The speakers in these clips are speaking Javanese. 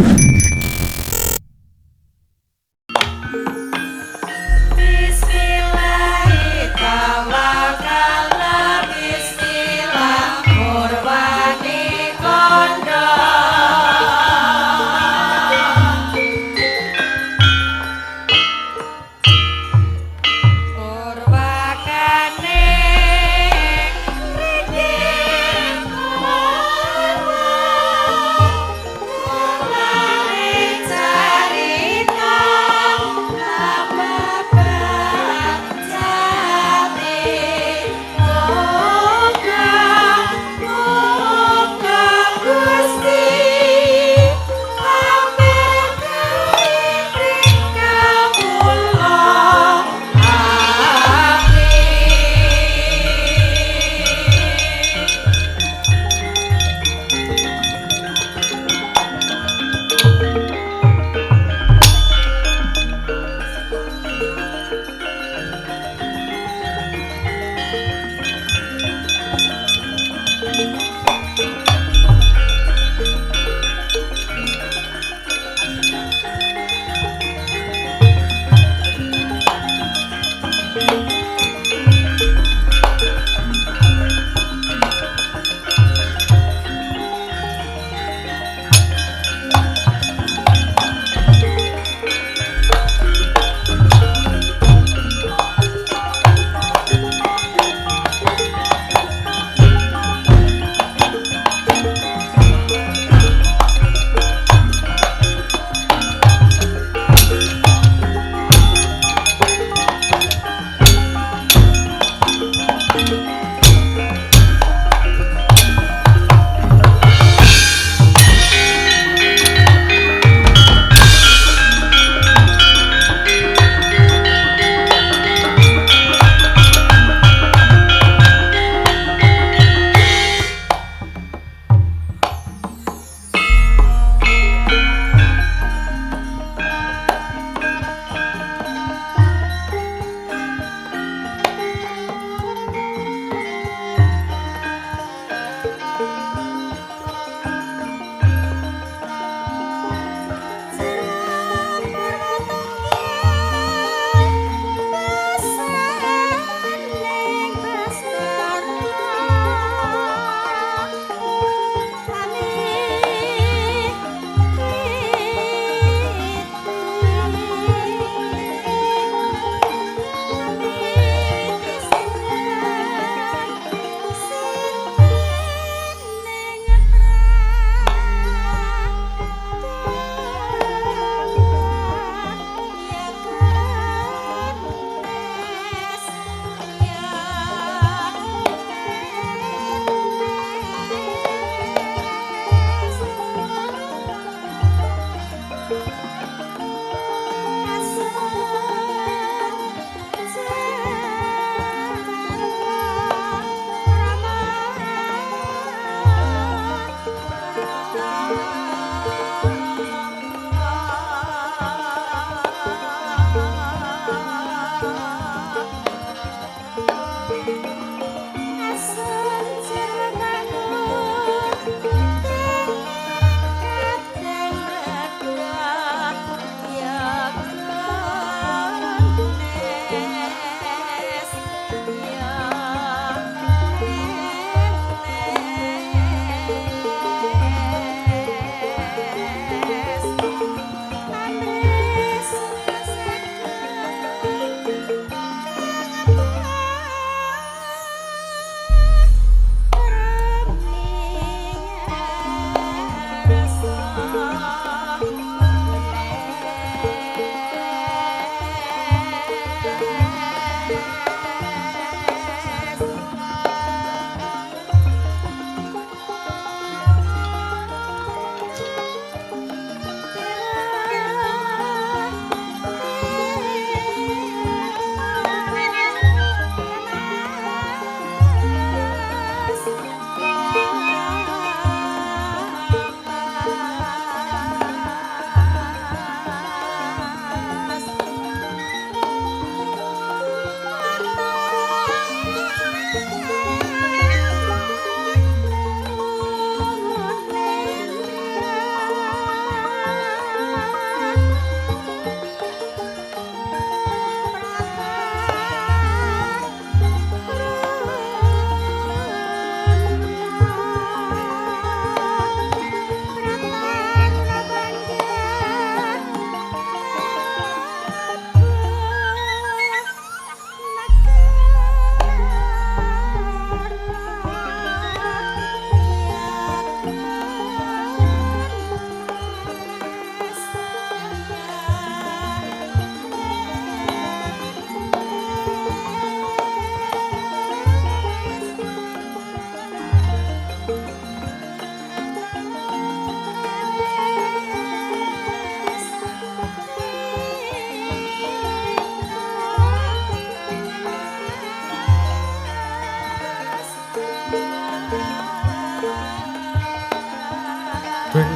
Bismillahirrahmanirrahim. Bismillah murwani kondo. Purwakane riki purwa.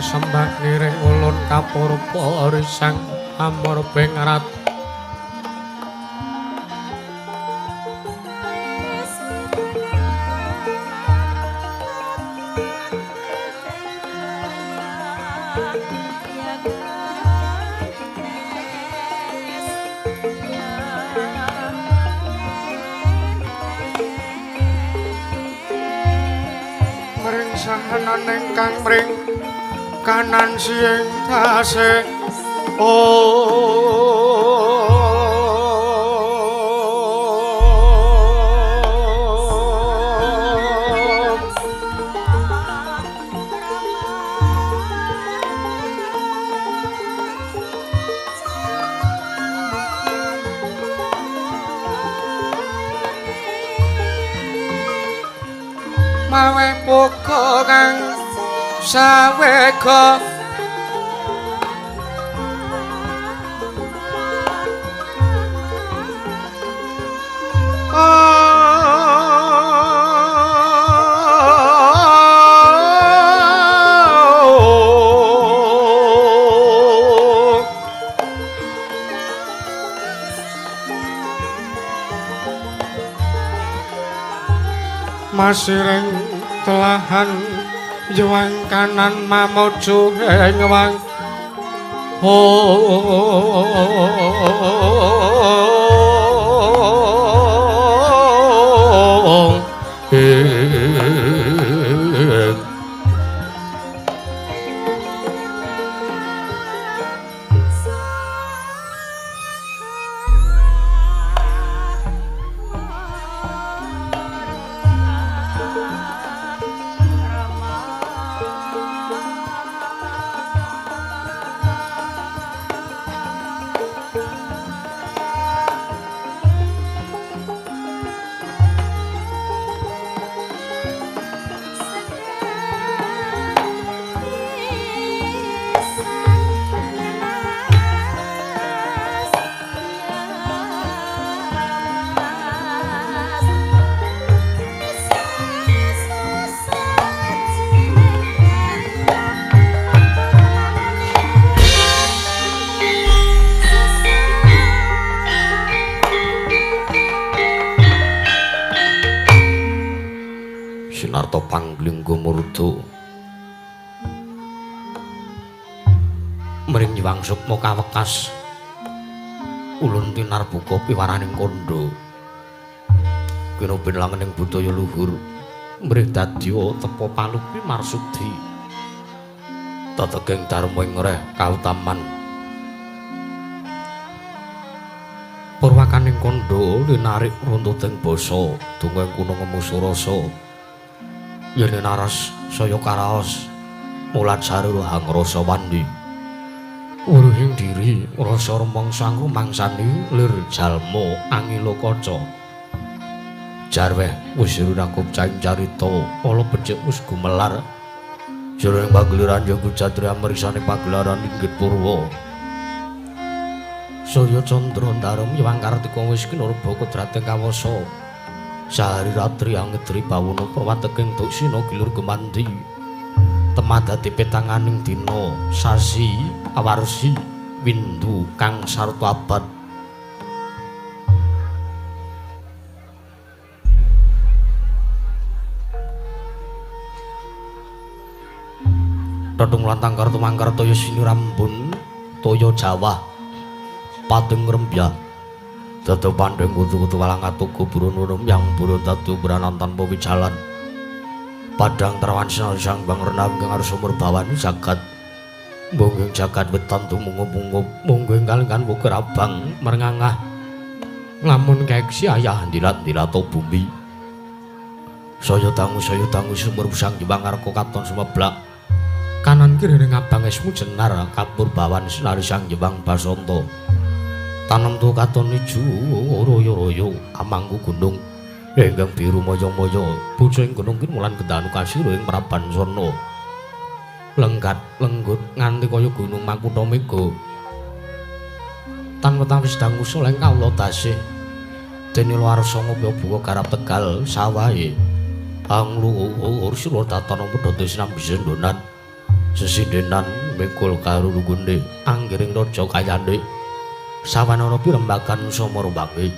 sembah niring ulun kapurpa risang amurbing rat. Sahanan ingkang mring kanan siing tasih mawe poka kang sawega masiring telahan yuwang kanan mamuju ing wang Sinarta pangling gumurdu mring Hyang Sukma kawekas ulun tinarbuka piwaraning kandha kinobin langening budaya luhur mrih dadya tepa palupi marsudi teteging dharma ing reh kautaman purwakaning kandha linarik runtuting basa donga ing kuna ngemusu rasa yen naras saya karaos mulat saru hangrasa wandi wuruhing diri rasa rumangsa mangsani lir jalma angila kaca jarweh wis rirakup caing carita ala becik wis gumelar jroning pagelaran jago jatri amriksane pagelaran inggit purwa Surya Candra ndarum Hyang Kartika wis kinurba kodrating kawasa sahari ratri angedri bawana prawateking duksina gilur gumandi temadati petanganing dina sasi awarsi windu kang sarta abad Tetung lantang kartu mangkar toya sinirambun toya Jawa pating rembya dadi pandeng kutu-kutu walang atuku burun urung yang burun dadi branan tanpa wijalan padang terawan sinar sang bang renang kang arsa murbawani jagat mungging jagat wetan tumungup-mungup mungging kalenggan wukir abang merngangah lamun keksi ayah ndilat-ndilato bumi saya dangu sumur sang Hyang Arka katon sumeblak kanan kiri ning abang esmu jenar kapur bawan sinar sang Hyang Basanta tanem tu katon ijo royo-royo amangku gunung ingkang biru moyo-moyo bocah ing gunung kimulan kendanu kasira ing Praban Sana lenggat lenggut nganti kaya gunung Makutha Mega tan wetawis dangu soleng kawula tasih dene luarsa ngopya buka garap Tegal sawahe angluhur sira datan pedhote sinambi sendonan Sesindenan mikul karo lugune anggiring raja kayane sawanana pirembagan samaruwangi.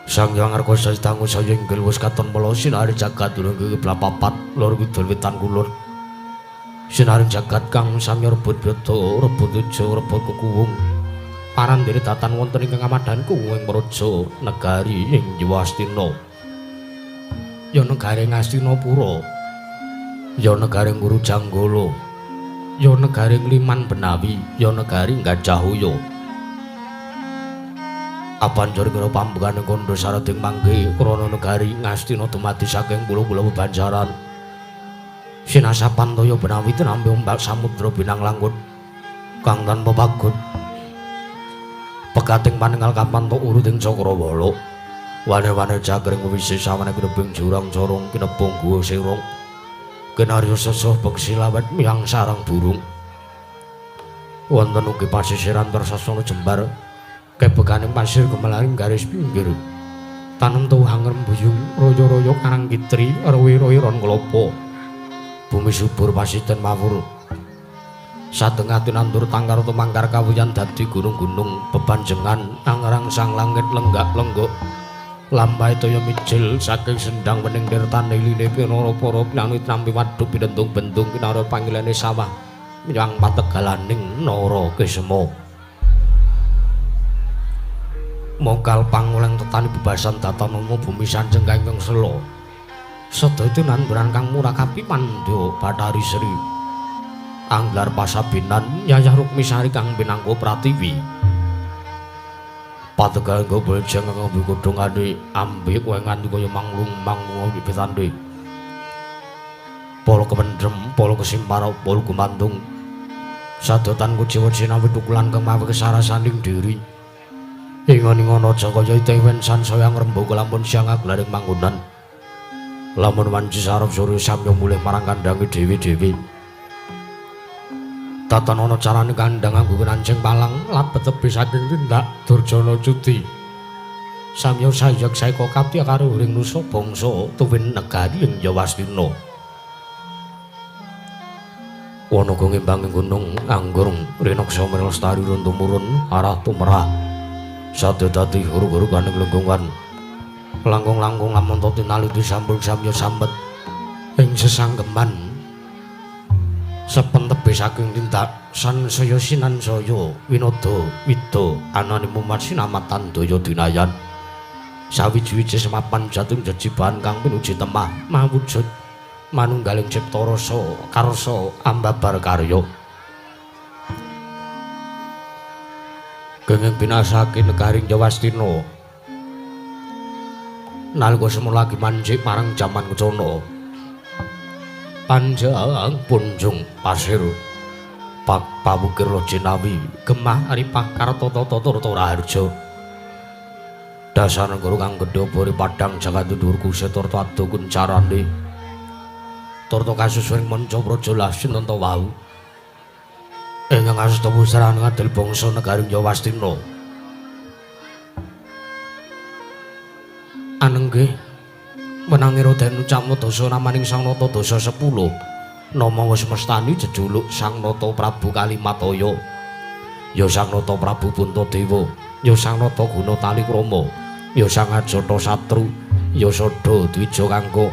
Sang Hyang Arka Sastangu saya inggil wis katon mela sinari jagat durung kiblat papat lor kidul wetan kulon. Sinari jagat kang samya rebut brata rebut teja rebut kekuwung. Parandene datan wonten ingkang amadhan kuwung praja negari ing Yawastina. Ya negari Ngastinapura. Ya negari Guru Janggala. Ya negari Liman Benawi, ya negari Gajahaya. Apanjur kira pambukane kandha sarading mangke krana negari Ngastina dumadi saking pulo-pulo bebanjaran. Sinasapan toya Benawi tinampi ombak samudra binang langgut kang tanpa pagut. Pegating paningal kapanto uruting cakrawala. Wane-wane jagring wisi sawane kinebing jurang corong kinebung guwa sirung. Kinarya seseh beksi lawet miyang sarang burung. Wonten ugi pasisiran tersasana jembar kebekaning pasir gemelaring garis pinggir. Tanem tuwuh ngrembuyung royo-royo karang kitri rowi-rowi ron klapa. Bumi subur pasiten mawur. Satengah tinandur tangkar tumangkar kawuyan dadi gunung-gunung bebanjengan angrangsang langit lenggak-lenggok. Lampahe toya mijil saking sendang wening nirtane line pinara para pinanut nampi waduk pinentung-bentung kinara pangilane sawah menyang pategalaning Nara Kisma. Mokal pangoleng tetani bebasan datanama bumi sanjeng kangkung sela. Sedaya tinanduran kang murakapi pandya Bathari Sri. Anglar pasabinan Yayah Rukmisari kang pinangka pratiwi. Pategal gobel jeng kang godhongane ambek kowe nganti kaya manglung manglung wibitane. Polo kependhem, polo kesimpar, polo gumantung. Sadotan kuciwa sinawi tukulan kang mawi kesarasaning diri. Ingon-ingon aja kaya itewen sansaya ngrembaka lamun siang aglaring manggonan. Lamun wanci sarep sore samya mulih marang kandhange dhewe-dhewe. Tatan ana carane kandhang nganggo nancing palang labet tebih saking tindak Durjana Cuti. Samya sayek saeka kapti karo ring nusa bangsa tuwin negari ing Yawastina. Wana ngimbangi gunung anggur rinaksa lestari run tumurun arah tumerah. Sadya dadi huru-huru kaning lengkungan. Langkung-langkung lamun tinaliti sampun samya sambet ing sesanggeman. Sepen tebih saking tindak sansaya sinansaya winada wida anane mumat sinamatan daya dinayan. Sawiji-wiji semapan jating jejibahan kang pinuji temah mawujud manunggaling cipta rasa karsa ambabar karya. Genging binasake negaring Yawastina nalika semula lagi manjik marang jaman kencana. Panjang punjung pasir pak pawukir Jinawi gemah ripah kartata tata raharja. Dasar negara kang gedhe bori padhang jagat dhuwur kusetarta ado kuncarane. Tarta kasusun manca praja Lasinanta wau. Ingkang asta pusran ngadil bangsa negari Yawastina. Anenggih menangi Raden ucapna dasa namaning Sang Nata dasa 10. Nama wis mestani jejuluk Sang Nata Prabu Kalimataya. Ya Sang Nata Prabu Puntadewa, ya Sang Nata Guna Talikrama, ya Sang Ajata Satru, ya Sada Dwija Kangka.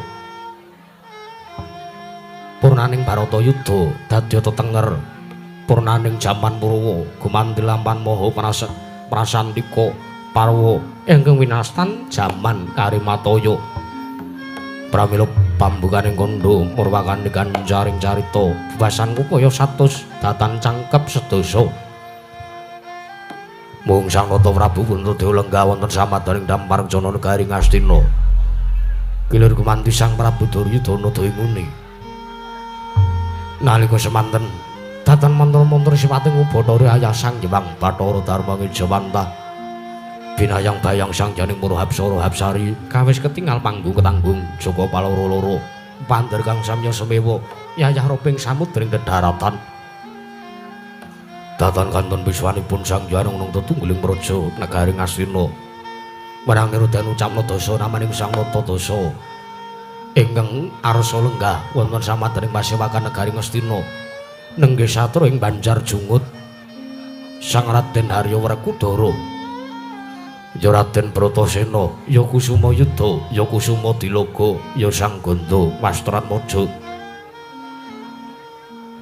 Purnaning Bharatayuda dadya tetenger. Purnaning jaman Purwa gumanti lampan maha prasantika parwa ingkang winastan jaman Karimataya. Pramila pambukaning kandha murwakane ganjaring carita bebasan upaya 100 datan cangkep sedasa. Mung Sang Nata Prabu Puntadewa lenggah wonten samadaning dampar jana negari Ngastina. Kilir gumanti Sang Prabu Duryudana Dayunguni. Nalika semanten datan mantra-mantra siwating Ubathara ayah Sang Hyang Bathara Darma Ngejawantah. Binayang bayang sang janing Murah Hapsara Hapsari kawis ketingal panggung ketanggung Joko Paloro-loro pander kang samya semewa yayah roping samudring dedaratan. Datan kantun piswanipun Sang Hyang nung tetunggiling praja negari Ngastina. Marang nirudan ucapna dasa namaning Sang Nata dasa. Ingkang arsa lenggah wonten samadyaning pasewakan negari Ngastina nenggih satra ing Banjar Jungut Sang Raden Harya Werkudara ya Raden Bratasena ya Kusuma Yuda ya Kusuma Dilaga ya Sang Ganda Wastratmaja.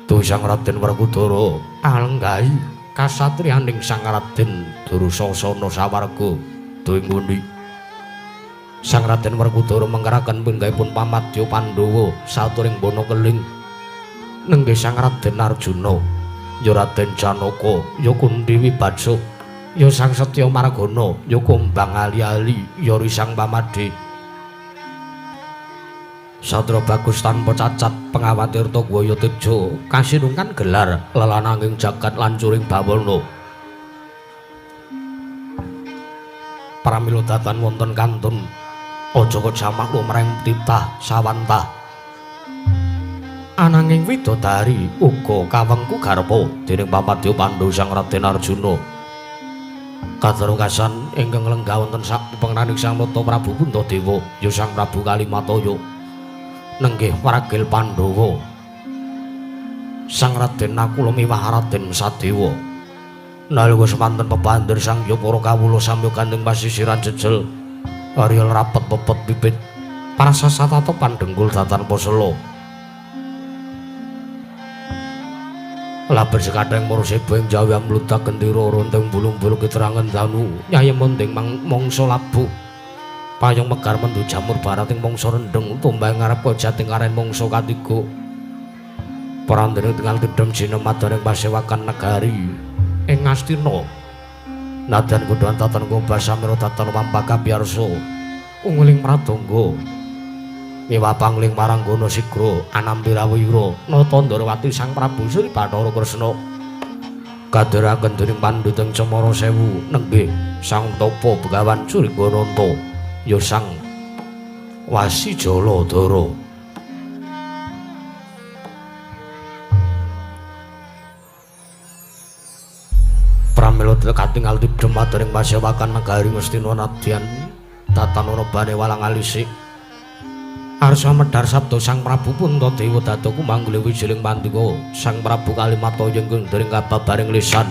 Tu Sang Raden Werkudara alenggahi kasatriyaning Sang Raden Durusasana sawarga duwing nguni. Sang Raden Werkudara mengkeraken pinggahipun pamadya Pandhawa saturing bona keling nenggih Sang Raden Arjuna ya Raden Janaka ya Kunthi Wibaksa ya Sang Setya Margana ya Kumbang Ali-ali ya Risang Pamadhe. Satria bagus tanpa cacat pengawatirta gwaya teja kasinungkan gelar lelananging jagat lancuring bawana. Pramila datan wonten kantun aja kejamah lumreng titah sawantah. Ananging widodari uga kawengku garpa dening pamadya Pandhu Sang Raden Arjuna. Kadarokasan ingkang lenggah wonten sapengraning Sang Nata Prabu Puntadewa ya Sang Prabu Kalimataya nenggih waragil Pandhawa Sang Raden Nakula miwah Raden Sadewa. Nalika semanten pebandir sang ya para kawula samya gandeng pasisiran jejel Ariel rapet pepet bibit prasasatata pandhenggul datan posela. Laber sekadang maruseba ing jawi amludak gendera ronteng bulung-bulung keterangan danu nyayem mending mangsa labuh payung megar mendu jamur barat ing mangsa rendheng tumbang ngarep jating karen mangsa katiga. Prandene tinggal tidhem jinemadaning pasewakan negari ing Ngastina. Nadyan kudhan tatan kumbasamira tatan wampaka piyarsa unguling pradangga miwah pangling maranggana sigra anampirawira nata Ndrawati Sang Prabu Sri Bathara Kresna kadheraken dening pandhita ing Cemara Sewu nenggih Sang Tapa Begawan Suringgananta ya Sang Wasijaladara. Pramila katingal tidhem madharing pasewakan negari Ngastina nadyan tatan ana bane walang alisik. Arsa medhar sabda Sang Prabu Puntadewa dadaku manggule wijiling pandika Sang Prabu Kalimataya ingkang dering kababaring lisan.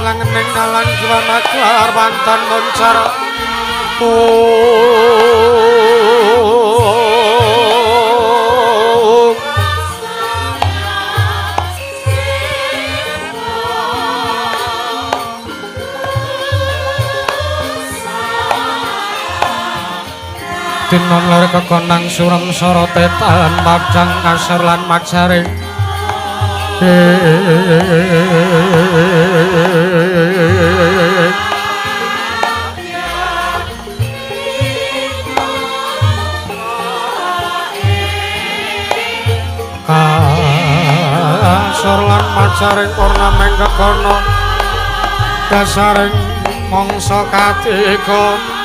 Langeneng dalan jiwa maklar bantan moncar. Sritinon ler kekonang surem sorote tan pacang kasar lan macaring. Kasar lan macaring ornamen kekono dasaring mangsa katiga.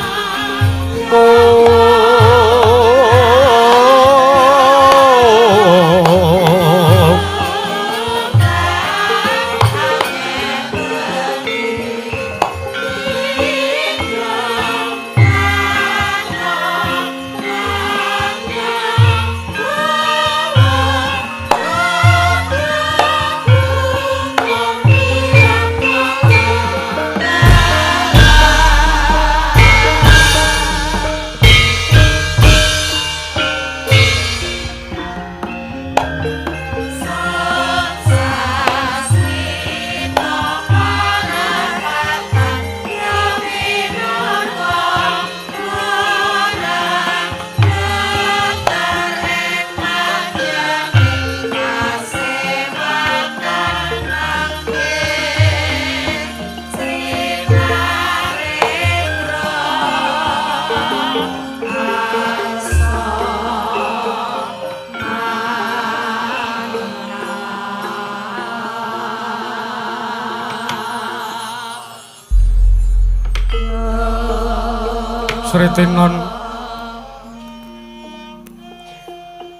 Sritinon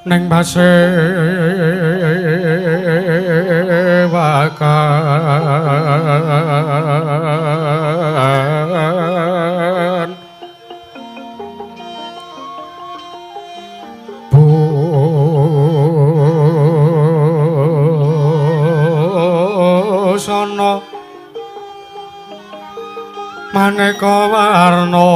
ning basewakan busana maneka warna.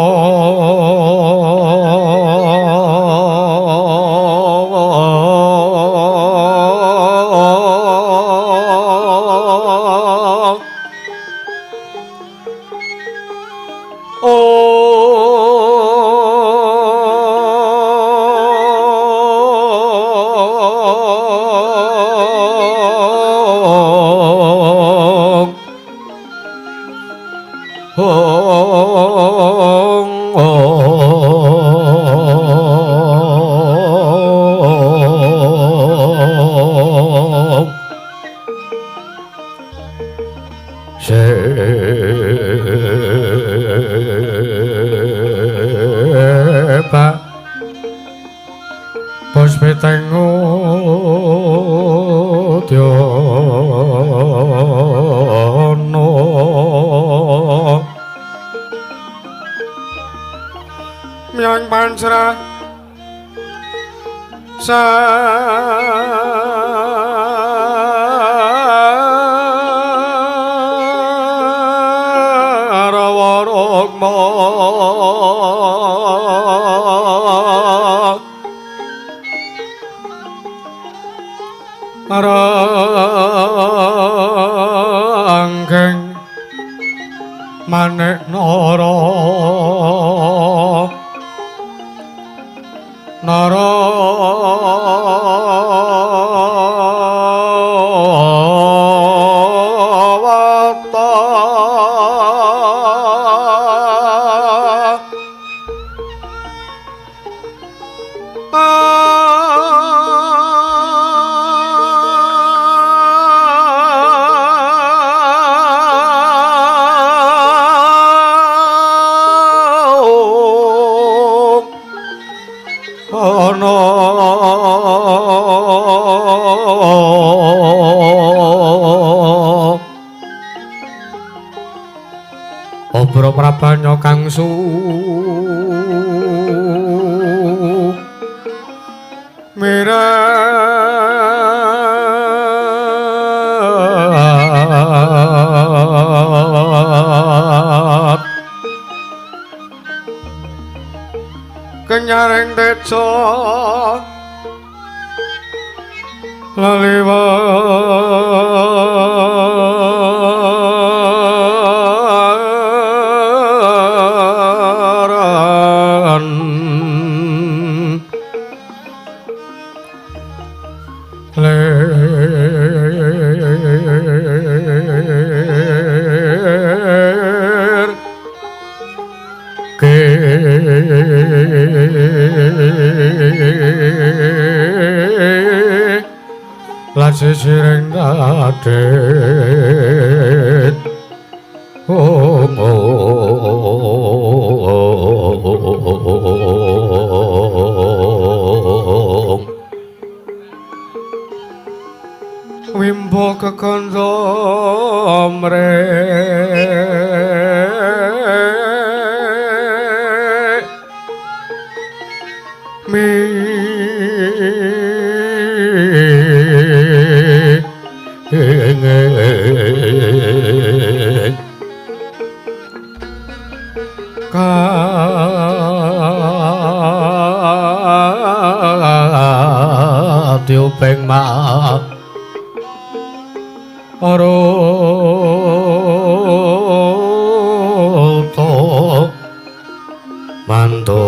Pancra sarawa rukma ranggeng manik nara nara wata Obro prabanya kang su mirat kenyaring tejo laliwaran. Lan sisiring dadit ong wimbo kekandha mre mi Katiuping ma aruta manto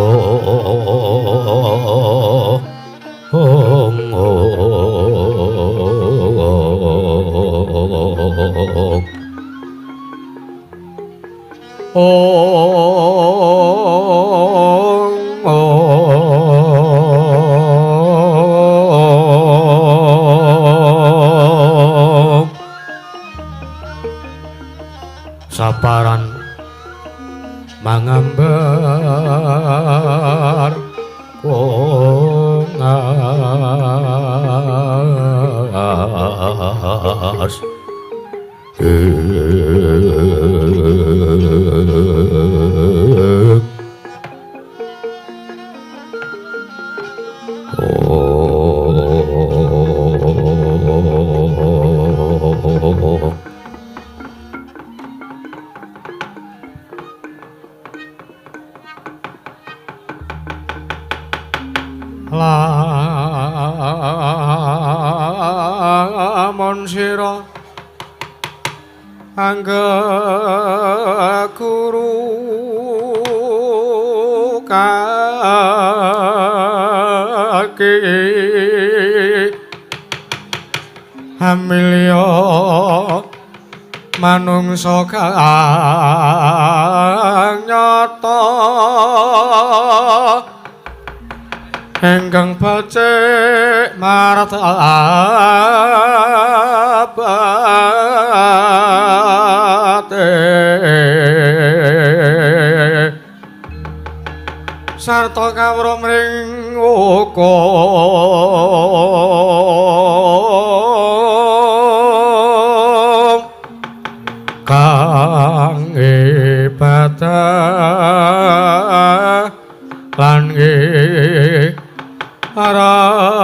ong ong saparan mangambar kongas Lamun sira angga guru kaki hamilya manungsa kang nyata ingkang becik martabate sarta kawruh mring hukum kang ibadah lan arangi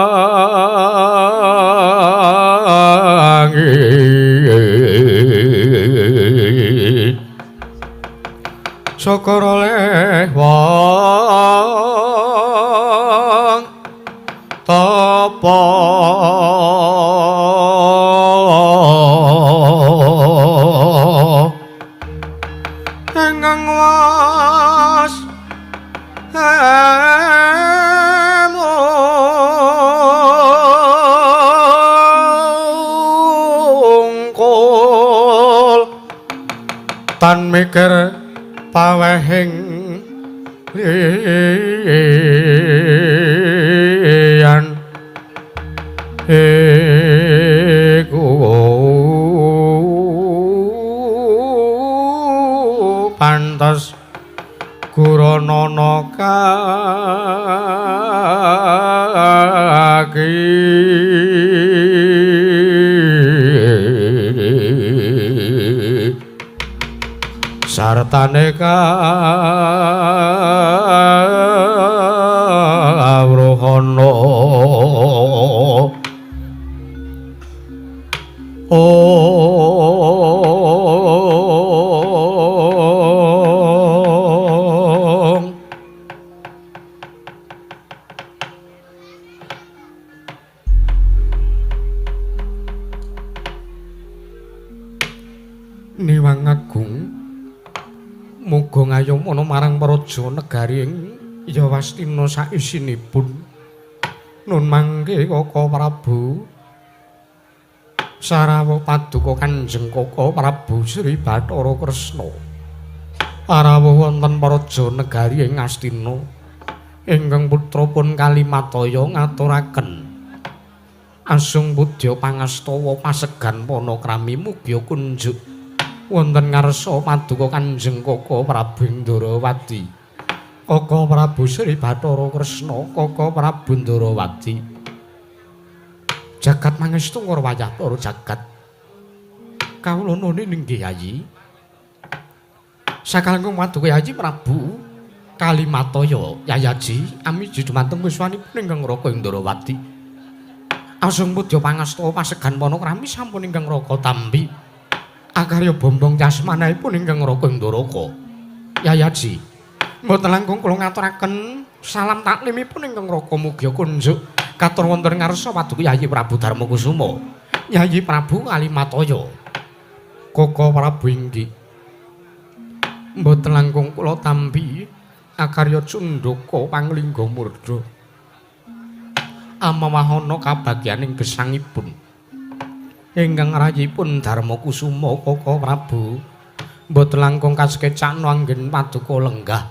syukur oleh wong tapa ingkang was mungkul tan mikir pawehing liyan iku pantes guranana kaki sartane kawruhana ong Niwang Agung muga ngayomana marang praja negari ing Yawastina saisinipun. Nun mangke Kaka Prabu Sarawa paduka Kanjeng Kaka Prabu Sri Bathara Kresna. Rawuh wonten Praja Negari ing Ngastina. Ingkang putra pun Kalimataya ngaturaken asung pudya pangastawa pasegan panakrami mugia kunjuk wonten ngarsa paduka Kanjeng Kaka Prabu Ndrawati. Kaka Prabu Sri Bathara Kresna, Kaka Prabu Ndrawati. Jagat mangestu ngara wayah para jagat. Kawula nune inggih Yayi. Sakalengkung paduka Yayi Prabu Kalimataya Yayaji amiji dumateng wiswanipun ingkang Raka Ndrawati. Asung pudya pangastawa pasegan panakrami sampun ingkang Raka tampi. Akarya bombong yasmanipun ingkang Raka Ndaraka. Yayaji, mboten langkung kula ngaturaken salam taklimipun ingkang Raka mugia kunjuk katur wonten ngarsa paduka Yayi Prabu Darmakusuma. Yayi Prabu Kalimataya. Kaka Prabu inggih. Mboten langkung kula tampi akarya cundaka panglingga murda. Amawahana kabagyaning gesangipun. Ingkang rayipun Darmakusuma Kaka Prabu mboten langkung kasekecakna anggen paduka lenggah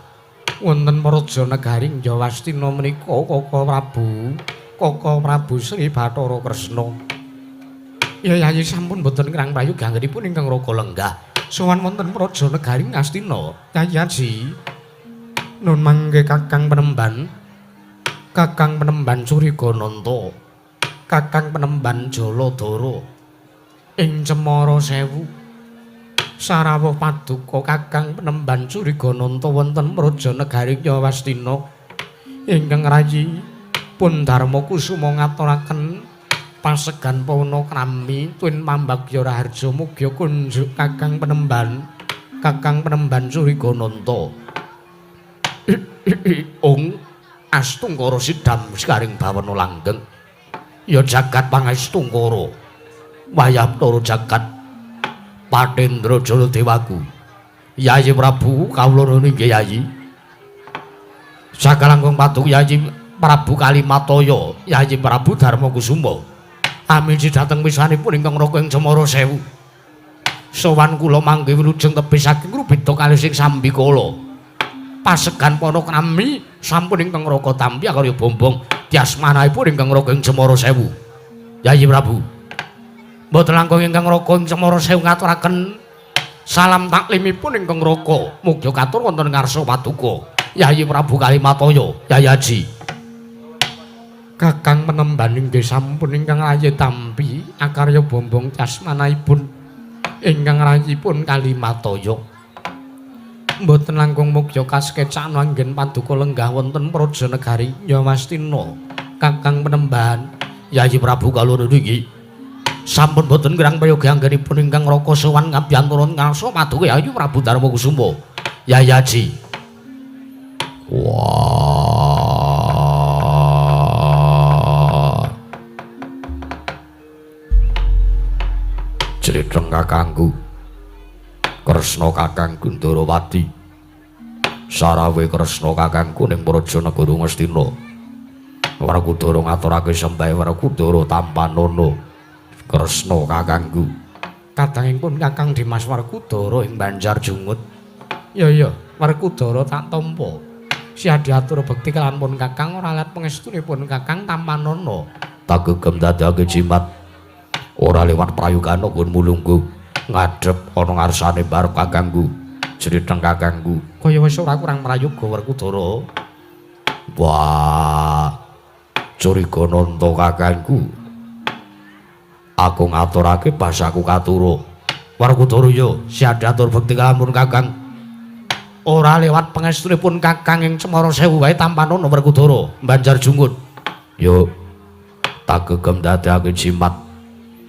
wonten Praja Negari Jawastina menika Kaka Prabu, Kaka Prabu Sri Bathara Kresna. Ya Yayi sampun mboten kirang prayoga anggenipun ingkang Raka lenggah sowan wonten Praja Negari Ngastina. Yayi Aji nun mangke Kakang Penemban, Kakang Penemban Curigananta, Kakang Penemban Jaladara ing Cemara Sewu. Sarawuh paduka Kakang Penemban Curigananta wonten Praja Negari Nyawastina ingkang rayi pun Darmakusuma ngaturaken pasegan panakrami twin pambagya raharja mugia kunjuk Kakang Penemban, Kakang Penemban Curigananta. Ong astungkara sidam sekaring bawana langgeng. Ya jagat pangestungkara. Wayah Bathara jagat Patendra Jaladewaku. Yayi Prabu kawula nuwun inggih Yayi. Sakalangkung paduka Yayi Prabu Kalimataya, Yayi Prabu Darmakusuma. Amiji dhateng pisanipun ingkang Raka ing Cemara Sewu. Sowan kula mangke wilujeng tebih saking rubeda kalih sing sambikala. Pasegan panakrami sampun ingkang Raka tampi akarya bombong tyasmanipun ingkang Raka ing Cemara Sewu. Yayi Prabu mboten langkung ingkang Raka ing Cemara Sewu ngaturaken salam taklimipun ingkang Raka mugia katur wonten ngarsa paduka Yayi Prabu Kalimataya. Yayi Aji Kakang Penemban inggih sampun ingkang rayi tampi akarya bombong tyasmanipun ingkang rayipun Kalimataya. Mboten langkung mugia kasekecakna anggen paduka lenggah wonten Praja Negari Nyawastina. Kakang Penemban Yayi Prabu kawula niki sampun boten kirang prayoga anggenipun ingkang Raka sowan ngabyanturan ngarsa paduka Yayi Prabu Darmakusuma. Yayi Aji. Wah. Jletheng kakangku Kresna kakangku Ndrawati. Sarawe Kresna kakangku ning Praja Negara Ngastina. Werkudara ngaturake sembah Werkudara tampanana Kresna kakangku. Kadangipun Kakang Dimas Werkudara ing Banjar Jungut. Ya ya, Werkudara tak tampa. Siadiatur bekti kelan pun Kakang ora let pangestunipun Kakang tampanana. Tagegem dadake jimat. Ora lewat prayogana nggonmu lungguh ngadhep ana ngarsane barep kakangku. Jletheng kakangku. Kaya wis ora kurang prayoga Werkudara. Wah. Curigananta kakangku. Aku ngaturake basaku katura. Werkudara ya siadiatur bekti kalamun Kakang. Ora lewat pangestunipun Kakang ing Cemara Sewu wae tampanana Werkudara Banjar Jungut. Yo tagegem dadekake jimat.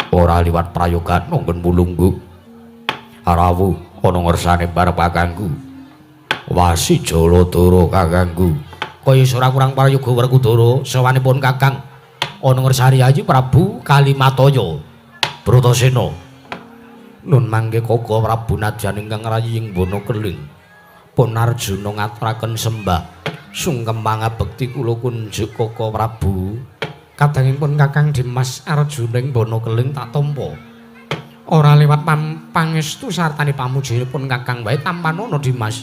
Ora liwat prayogana nggonmu lungguh. Rawuh ana ngersane barep kakangku. Wasi Jaladara kakangku. Kaya ora kurang prayoga Werkudara sowanipun Kakang ana ngersane Yayi Prabu Kalimataya Bratasena. Nun mangke Kaka Prabu nadyan ingkang rayi ing Wana Keling. Pun Arjuna ngaturaken sembah sungkem pangabekti kula kunjuk Kaka Prabu. Kadangipun Kakang Dimas Arjuna ing Wana Keling tak tampa. Ora liwat pangestu sartane pamujipun Kakang wae tampanana Dimas.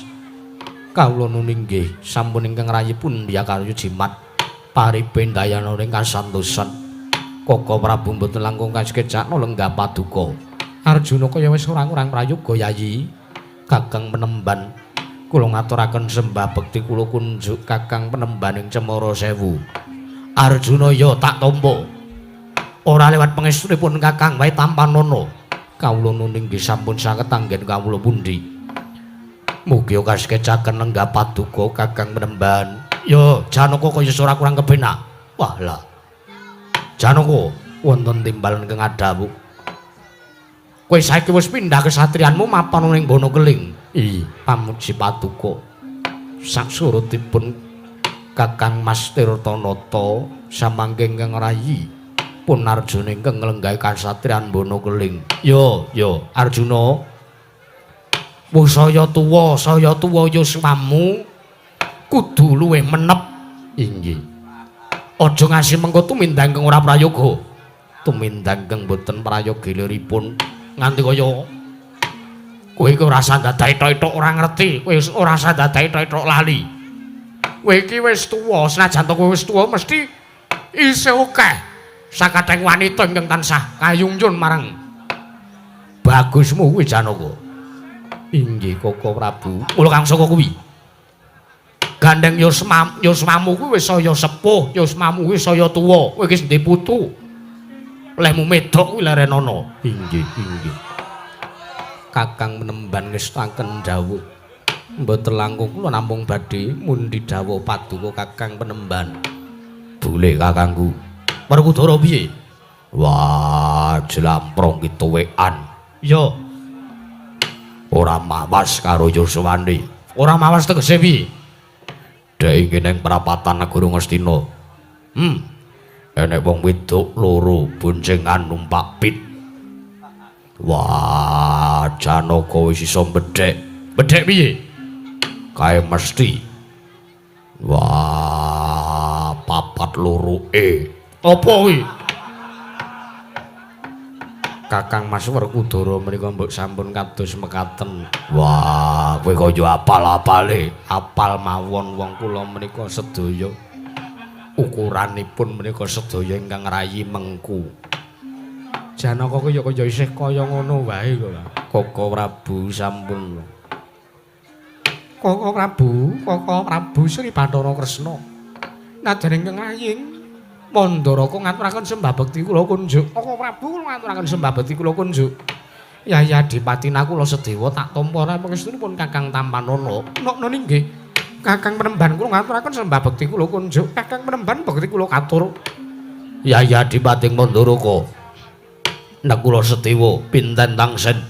Kawula nun inggih sampun ingkang rayipun diyakarya jimat paripendayana ing kasantosan. Koko Prabu mboten langkung kasekecakno lenggah paduka. Arjuna kaya wis ora kurang prayoga Yayi. Kakang Penemban kula ngaturaken sembah bekti kula kunjuk Kakang Penemban ing Cemara Sewu. Arjuna ya tak tampa. Ora lewat pangestunipun Kakang wae tampanana. Kawula nun inggih sampun saged anggen kawula pundi. Mugi kasekecaken lenggah paduka Kakang Penemban. Ya Janaka kaya ora kurang kepenak. Wah lah. Janaka wonten timbalan ingkang adhawuh. Kowe saiki wis pindah kesatrianmu mapan ning Bono Keling. Ih, pamuji paduka. Saksurutipun Kakang Mas Tirtanata samangke ingkang rayi pun Arjuna ingkang nglenggahi kasatrian Bono Keling. Yo, yo, Arjuna. Wis saya tuwa yuswamu kudu luwih menep. Inggih. Aja ngasi mengko tumindang kang ora prayoga. Tumindang kang boten prayoga liripun nganti kaya kowe iki ora sandadak ethok-ethok ora ngerti, kowe ora sandadak ethok-ethok lali. Kowe iki wis tuwa, senajan to kowe wis tuwa mesti isih akeh sakathahing wanita ingkang tansah kayungyun marang bagusmu kuwi Janaka. Inggih Koko Prabu. Mula kang saka kuwi. Gandeng yusmamu kuwi wis saya sepuh, yusmamu kuwi saya tuwa, kowe iki ndek putu. Lehmu medhok kuwi lerenono. Inggih, inggih. Kakang Penemban ngestaken dawuh. Mboten langkung kula namung badhe mundi dawuh paduka Kakang Penemban. Boleh kakangku. Werkudara piye? Wah, jlamprong ki tuwekan. Ya. Ora mawas karo yuswane. Ora mawas tegese piye? Dhek iki ning prapatan negara Ngastina. Enek wong wedok loro boncengan numpak pit. Wah, Janaka wis iso bedhek. Bedhek piye? Kae mesti. Wah, 4-2 E. Apa kuwi? Kakang Mas Werkudara menika mbok sampun kados mekaten. Wah, kowe kaya apal-apale. Apal mawon wong kula menika sedaya. Ukuranipun menika sedaya ingkang rayi mengku. Janaka kaya kaya isih kaya ngono wae kok. Koko Prabu sampun. Koko Prabu, Koko Prabu Sri Bathara Kresna. Nadyan ingkang raying Mandaraka ngaturaken sembah bekti kula kunjuk. Koko Prabu kula ngaturaken sembah bekti kula kunjuk. Yayi Adipati Nakula Sedewa tak tampa ora pangestunipun Kakang Tampanana. Nokno inggih. Kakang Penemban kula ngaturaken sembah bekti kula kunjuk. Kakang Penemban bekti kula katur. Yayi Adipati Mandaraka. Nakula Sedewa pinten tangsen.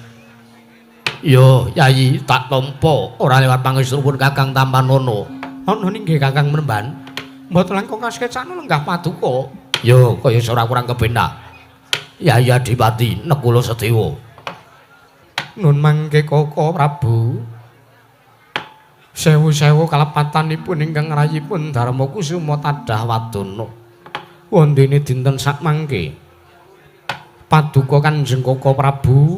Yo Yayi tak tampa ora lewat pangestunipun Kakang Tampanana. Ana inggih Kakang Penemban. Mboten langkung kasekecakno lenggah paduka. Yo kaya ora kurang kepenak. Yayi Adipati Nakula Sedewa. Nun mangke Koko Prabu. Sewu-sewu kalepatanipun ingkang rayipun Darma Kusuma tadah wadana. Wondene dinten sakmangke paduka Kanjeng Koko Prabu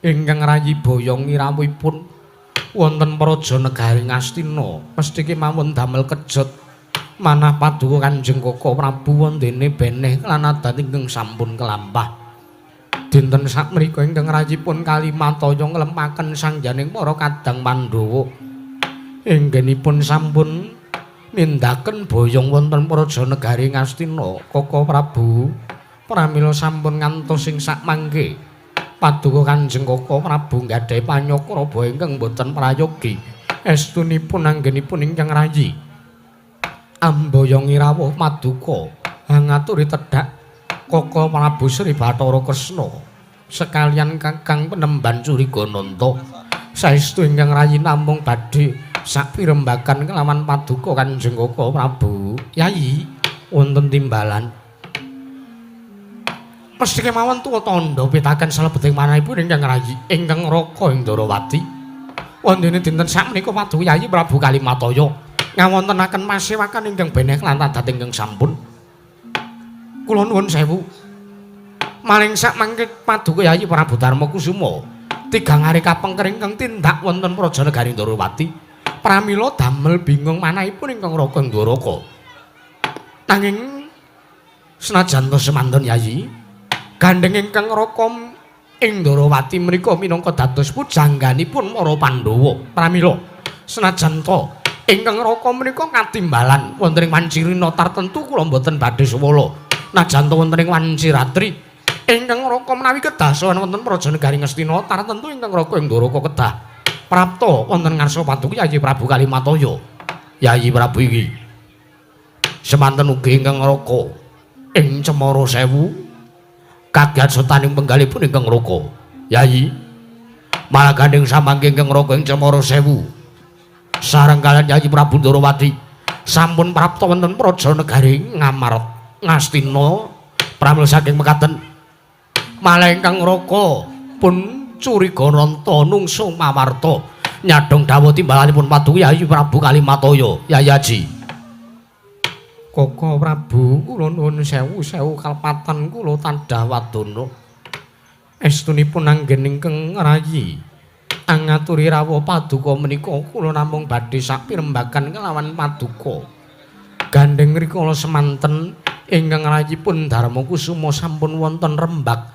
ingkang rayi boyong irawuhipun wonten praja negari Ngastina mesti kemawon damel kejot manah paduka Kanjeng Koko Prabu wondene beneh lan adat ingkang sampun kelampah. Dinten sakmenika ingkang rayipun Kalimataya nglempaken sangyaning para kadang Pandhawa inggenipun sampun nindaken boyong wonten praja negari Ngastina. Koko Prabu pramila sampun ngantos ing sakmangke paduka Kanjeng Koko Prabu nggadahi panyakraba ingkang boten prayogi estunipun anggenipun ingkang rayi amboyong rawuh paduka hangaturi tedhak Koko Prabu Sri Bathara Kresna sekalian Kakang Penemban Curigananta saestu ingkang rayi namung badhe sakpirembagan kelawan paduka Kanjeng Koko Prabu. Yayi wonten timbalan mesti kemawon tuwa tandha pitaken salebeting manahipun ingkang rayi ingkang raka ing Ndarawati. Wondene dinten sakmenika paduka Yayi Prabu Kalimataya ngawontenaken pasewakan ingkang beneh lan adat ingkang sampun. Kula nuwun sewu. Maling sakmangke paduka Yayi Prabu Darma Kusuma Tigang ari kapengker ingkang tindak wonten Praja Negari Ndorowati. Pramila damel bingung manahipun ingkang Raka Ndoraka. Nanging senajan to semanten Yayi, gandheng ingkang Raka ing Ndorowati menika minangka dados pujangganipun para Pandhawa. Pramila senajan to ingkang Raka menika katimbalan wonten ing wanci rina tartemtu kula mboten badhe suwala. Najan to wonten ing wanci ratri ingkang Raka menawi kedah sowan wonten Praja Negari Ngastina tartemtu ingkang Raka ing Ndoraka kedah prapta wonten ngarsa paduka Yayi Prabu Kalimataya. Yayi Prabu iki semanten ugi ingkang Raka ing Cemara Sewu kagiat setaning penggalipun ingkang Raka. Yayi malah gandeng samangke ingkang Raka ing Cemara Sewu sareng kaliyan Yayi Prabu Ndorowati sampun prapta wonten Praja Negari Ngamarta Ngastina. Pramila saking mekaten malah ingkang Raka pun curiga nanta nungso mawarta nyadhong dawuh timbalanipun paduka Yayi Prabu Kalimataya. Yayi Aji. Koko Prabu kula nuwun sewu-sewu kalepatan kula tandhah wadana. Estunipun anggen ingkang rayi angaturi rawuh paduka menika kula namung badhe sapirembagan kelawan paduka. Gandheng rikala semanten ingkang rayipun Darma Kusuma sampun wonten rembag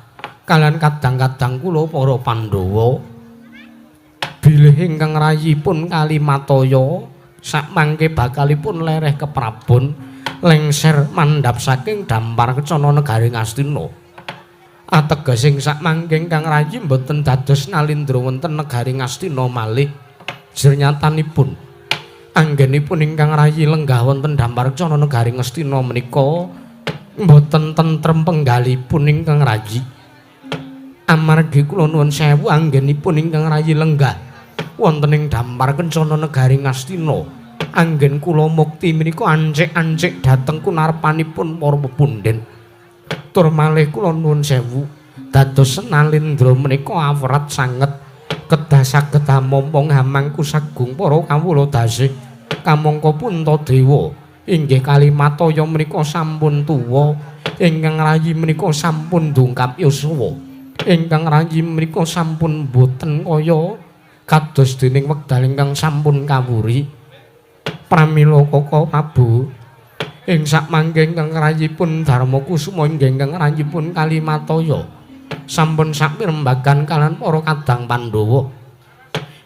kaliyan kadang-kadang kula para Pandhawa. Bilih ingkang rayipun Kalimataya sakmangke bakalipun lereh keprabon lengser mandhap saking dampar kencana negari Ngastina. Ateges ing sakmangke ingkang rayi mboten dados nalindra wonten negari Ngastina malih. Jernyatanipun anggenipun ingkang rayi lenggah wonten dampar kencana negari Ngastina menika mboten tentrem penggalipun ingkang rayi. Amargi kula nuwun sewu anggenipun ingkang rayi lenggah wonten ing dampar kencana negari Ngastina, anggen kula mukti menika ancik-ancik dhateng kunarpanipun para pepundhen. Tur malih kula nuwun sewu dados nalindra menika awrat sanget kedah saged amomong hamangku sagung para kawula dasih kamangka Puntadewa inggih Kalimataya menika sampun tuwa, ingkang rayi menika sampun dongkap yuswa, ingkang rayi menika sampun boten kaya kados dening wekdal ingkang sampun kawuri. Pramila Koko Prabu ing sakmangke ingkang rayipun Darma Kusuma inggih ingkang rayipun Kalimataya sampun sapirembagan kaliyan para kadang Pandhawa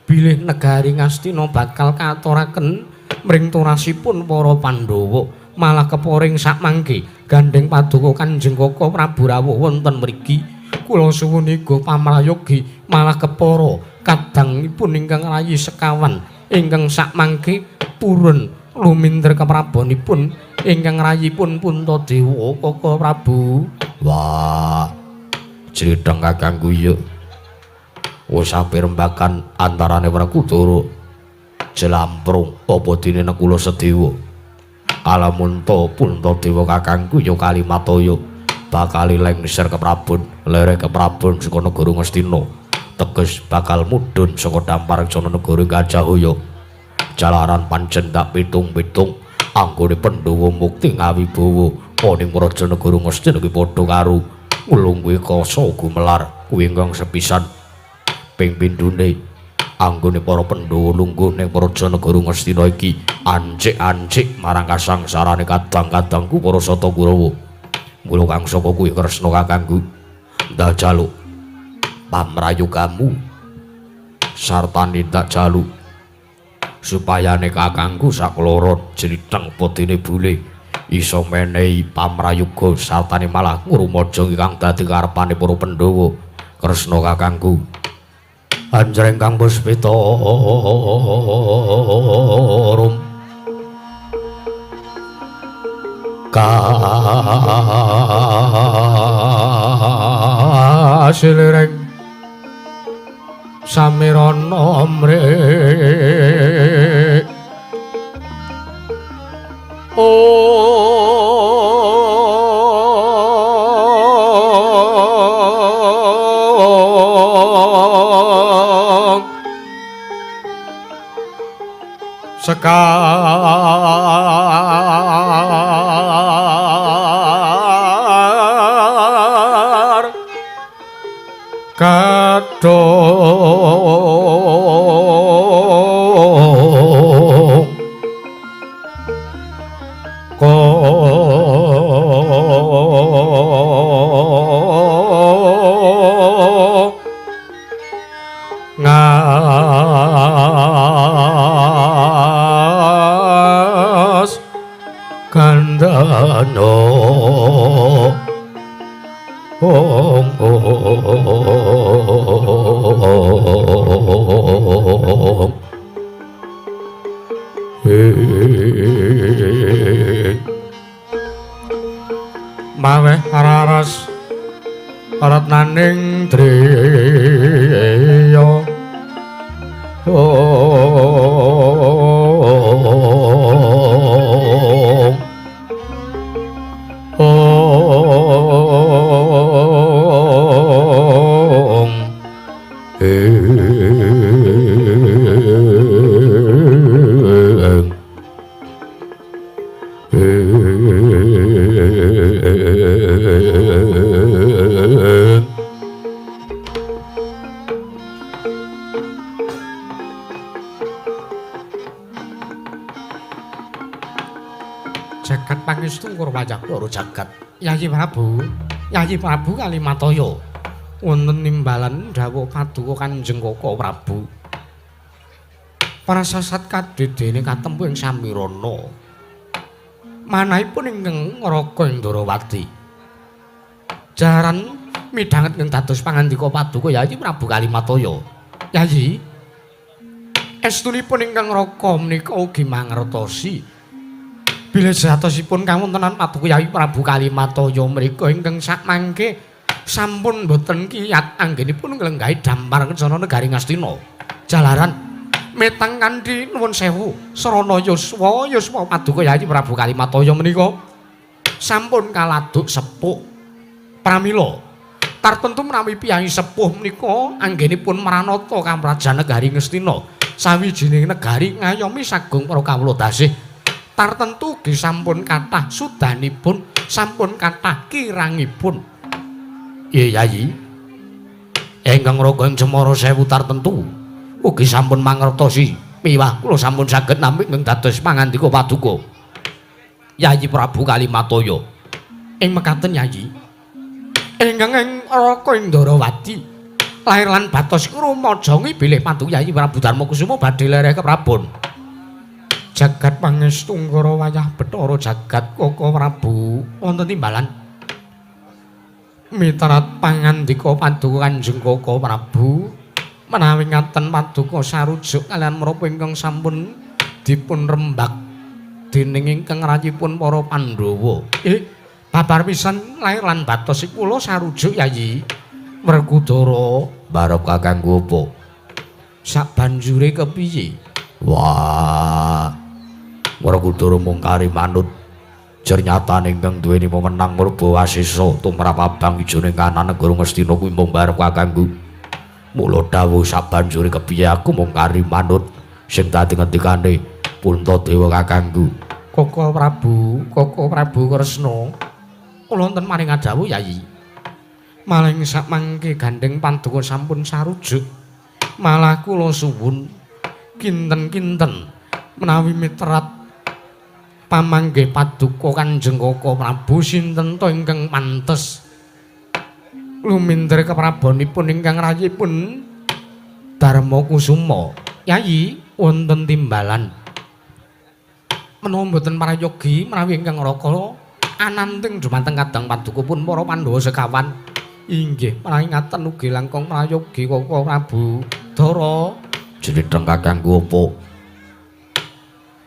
bilih negari Ngastina bakal katuraken mring turasipun para Pandhawa. Malah keporing sakmangke gandheng paduka Kanjeng Koko Prabu rawuh wonten mriki kula suwun iga pamrayogi malah kepara kadangipun ingkang rayi sekawan ingkang sakmangke purun luminder keprabonipun ingkang rayipun Puntadewa. Koko Prabu. Wah, jridheng kakangku iya. Wis apirembagan antarane Werkudara Jlamprung apa dene Nekula Sedewa. Kalamunta Puntadewa kakangku ya Kalimataya bakal lengser keprabon, lereh keprabon saka negara Ngastina. Teges bakal mudhun saka dampar kencana negara Gajahaya. Jalaran pancen tak pitung-pitung anggone Pandhawa mukti ngawibawa ning praja negara Ngastina kuwi padha karo nglungguhi kasa gumelar kuwi ingkang sepisan ping pindhone anggone para Pandhawa lungguh ning praja negara Ngastina iki ancik-ancik marang kasangsarane kadang-kadangku para Sata Kurawa. Mula kang saka kuwi Kresna kakangku ndak jaluk pamrayugamu sartane ndak jaluk supayane kakangku sakloron jlitheng podine bule iso menehi pamrayuga sartane malah ngrumaja ingkang dadi karepane para Pandhawa. Kresna kakangku. Anjreng Kang Puspita Rum kasilireng samirana mrek ong sekar kadol Ong Maweh raras ratnaning driya. Ong Jagat pangestu wayah loro jagat. Yayi Prabu, Yayi Prabu Kalimataya wonten nimbalan dawuh paduka Kanjeng Kaka Prabu. Prasasat kadedene katempu ing Samirana. Manahipun ingkang Raka Indrawati. Jaran midhanget ing dados pangandika paduka Yayi Prabu Kalimataya. Yayi, estunipun ingkang Raka menika ugi mangertosi bilih sejatosipun kawontenan paduka Yayi Prabu Kalimataya mriku ingkang sakmangke sampun boten kiyat anggenipun nglenggahi dampar kencana negari Ngastina. Jalaran metang kanthi nuwun sewu srana yuswa yuswa paduka Yayi Prabu Kalimataya menika sampun kaladuk sepuh. Pramila tartentu menawi piyayi sepuh menika anggenipun mranata kamrajan negari Ngastina sawijining negari ngayomi sagung para kawula dasih. Tartentu ugi sampun kathah sudanipun, sampun kathah kirangipun. Iya Yayi, ingkang Raka ing Cemara Sewu tartentu ugi sampun mangertosi miwah kula sampun saged nampi ing dados pangandika paduka Yayi Prabu Kalimataya. Ing mekaten Yayi, ingkang ing Raka Indrawati lair lan batos rumajangi bilih paduka Yayi Prabu Darmakusuma badhe lereh keprabon. Jagat pangestu ngara wayah Bathara jagat Kaka Prabu wonten timbalan miterat pangandika paduka Kanjeng Kaka Prabu menawi ngaten paduka sarujuk kalian menapa ingkang sampun dipun rembak dening ingkang rayipun para Pandhawa. Babar pisan lair lan batos kula sarujuk Yayi. Werkudara barep kakangku apa? Sabanjure kepiye? Wah, Werkudara mung kari manut. Jernyatane ingkang duweni wewenang murba wasesa tumrap abang ijone kanan negara Ngastina kuwi mung barep kakangku. Mula dawuh sabanjure kepiye aku mung kari manut sing dadi ngendikane Puntadewa kakangku. Kaka Prabu, Kaka Prabu Kresna, kula wonten maring dawuh Yayi. Maling sakmangke gandheng paduka sampun sarujuk. Malah kula suwun kinten-kinten menawi miterat pamanggih paduka Kanjeng Kaka Prabu sinten to ingkang pantes lumintir keprabonipun ingkang rayipun Darmakusuma. Yayi, wonten timbalan menawa mboten prayogi menawi ingkang Raka ananting dumateng kadang paduka pun para Pandhawa sekawan. Inggih, menawi ngaten ugi langkung prayogi Kaka Prabu. Dara Jlitheng kakangku apa?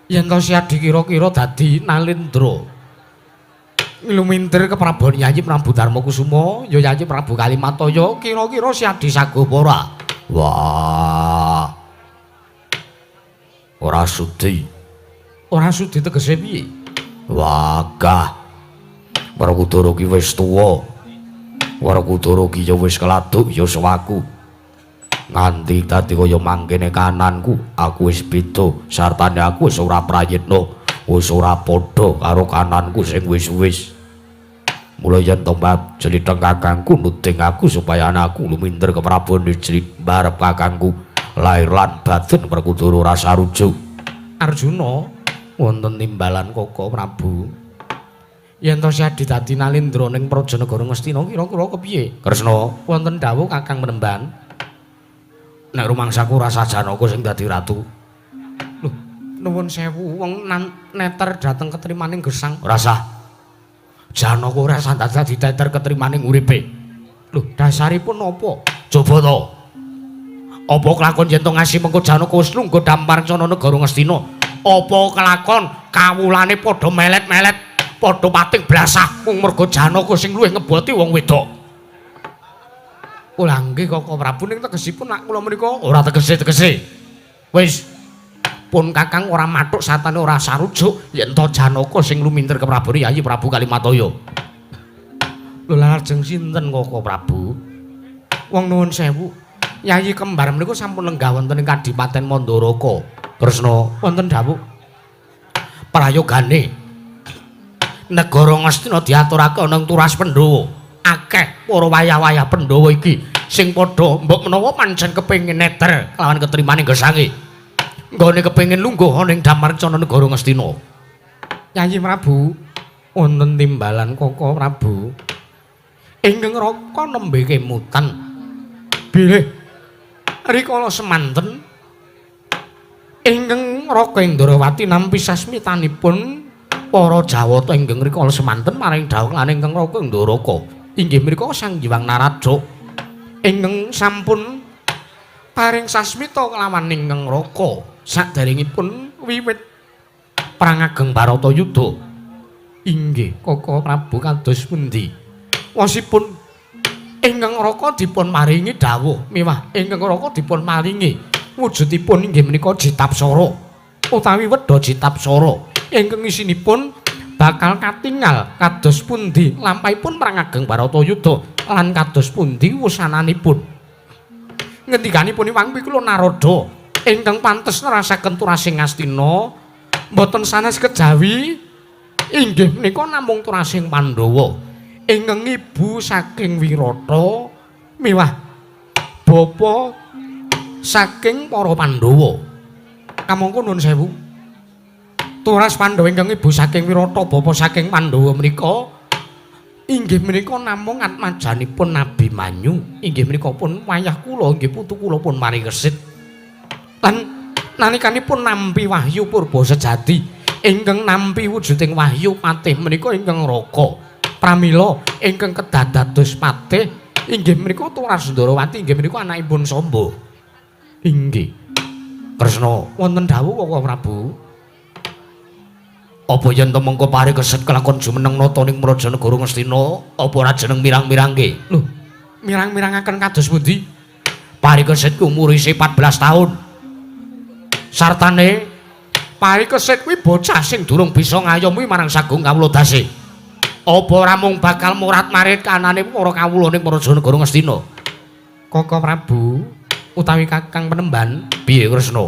Yen to siadi kira-kira dadi Nalendra nglumintir keprabon Yayi Prabu Darmakusuma ya Yayi Prabu Kalimataya kira-kira siadi saguh apa ora? Wah, ora sudi. Ora sudi tegese piye? Wagah, Werkudara ki wis tuwa. Werkudara ki ya wis keladuk yuswaku. Nganti dadi kaya mangkene kananku, aku wis beda, sartane aku wis ora prayitna, wis ora padha karo kananku sing wis-wis. Mula yen to Mbak Jlitheng kakangku nuding aku supaya anakku lumintir keprabon Jlit barep kakangku lair lan batin Werkudara ora sarujuk. Arjuna wonten timbalan Kaka Prabu. Yen to siadi dadi Nalendra ning Praja Negara Ngastina kira-kira kepiye? Kresna, wonten dawuh Kakang Menemban. Nek rumangsaku rasa Janaka sing dadi ratu. Lho, nuwun sewu wong neter dhateng ketrimaning gesang. Rasah. Janaka ora sandadak diteter ketrimaning uripe. Lho, dasaripun napa? Coba to. Apa kelakon yen to ngasi mengko Janaka wis lungguh dampar cana negara Ngastina? Apa kelakon kawulane padha melet-melet, padha pating blasah mung merga Janaka sing luwih ngeboti wong wedok? Kula nggih Koko Prabu, ning tegesipun nak kula menika ora tegese-tegese. Wis pun Kakang ora mathuk satane ora sarujuk yen to Janaka sing lumintir ke Prabu Yayi Prabu Kalimataya. Lho lajeng sinten Koko Prabu? Wong nuwun sewu. Yayi kembar menika sampun lenggah wonten ing Kadipaten Mandaraka. Kresna wonten dawuh. Prayogane negara Ngastina diaturake ana ing Turas Pandhawa. Akeh para wayah-wayah Pandhawa iki sing padha mbok menawa pancen kepengin neter kelawan ketrimane gesange. Nggone kepengin lungguh ana ing Damarcana negara Ngastina. Yayi Prabu wonten timbalan Koko Prabu. Ingkang raka nembe kemutan. Bilih rikala semanten ingkang Raka Indrawati nampi sasmitanipun para Jawata ingkang rikala semanten maring dhawuh lan ingkang Raka Indaraka inggih menika Sang Hyang Narada ingkang sampun paring sasmita kelawan ingkang Raka saderengipun wiwit perang ageng Baratayuda. Inggih Koko Prabu kados pundi wasipun ingkang Raka dipun maringi dawuh miwah ingkang Raka dipun maringi wujudipun inggih menika Jitapsara utawi Wedha Jitapsara ingkang isinipun bakal katingal kados pundi lampahipun perang ageng Baratayuda lan kados pundi wusananipun. Ngendikanipun Hyang Pikula Narada ingkang pantes nerasaken turasing Ngastina mboten sanes kejawi inggih menika namung turasing Pandhawa ingkang ibu saking Wirata miwah bapa saking para Pandhawa. Kamangka nuwun sewu. Turas Pandhawa ingkang ibu saking Wirata bapa saking Pandhawa menika inggih menika namung atmajanipun Nabi Manyu. Inggih menika pun wayah kula inggih putu kula pun mari kesit. Lan nalikanipun nampi wahyu purba sejati ingkang nampi wujuding wahyu patih menika ingkang Raka. Pramila ingkang kedah dados patih inggih menika Turas Ndrawati inggih menika anakipun Samba. Inggih. Kresna wonten dawuh Koko Prabu. Apa yen to mengko pare keset kelakon jumeneng nata ning Praja Negara Ngastina apa ora jeneng mirang-mirangke? Lho, mirang-mirangaken kados pundi? Pare keset ku umure isih 14 taun. Sartane pare keset kuwi bocah sing durung bisa ngayomi marang sagung kawula dase. Apa ora mung bakal murat-marit kanane para kawula ning Praja Negara Ngastina? Koko Prabu utawi Kakang Penemban, piye Kresna?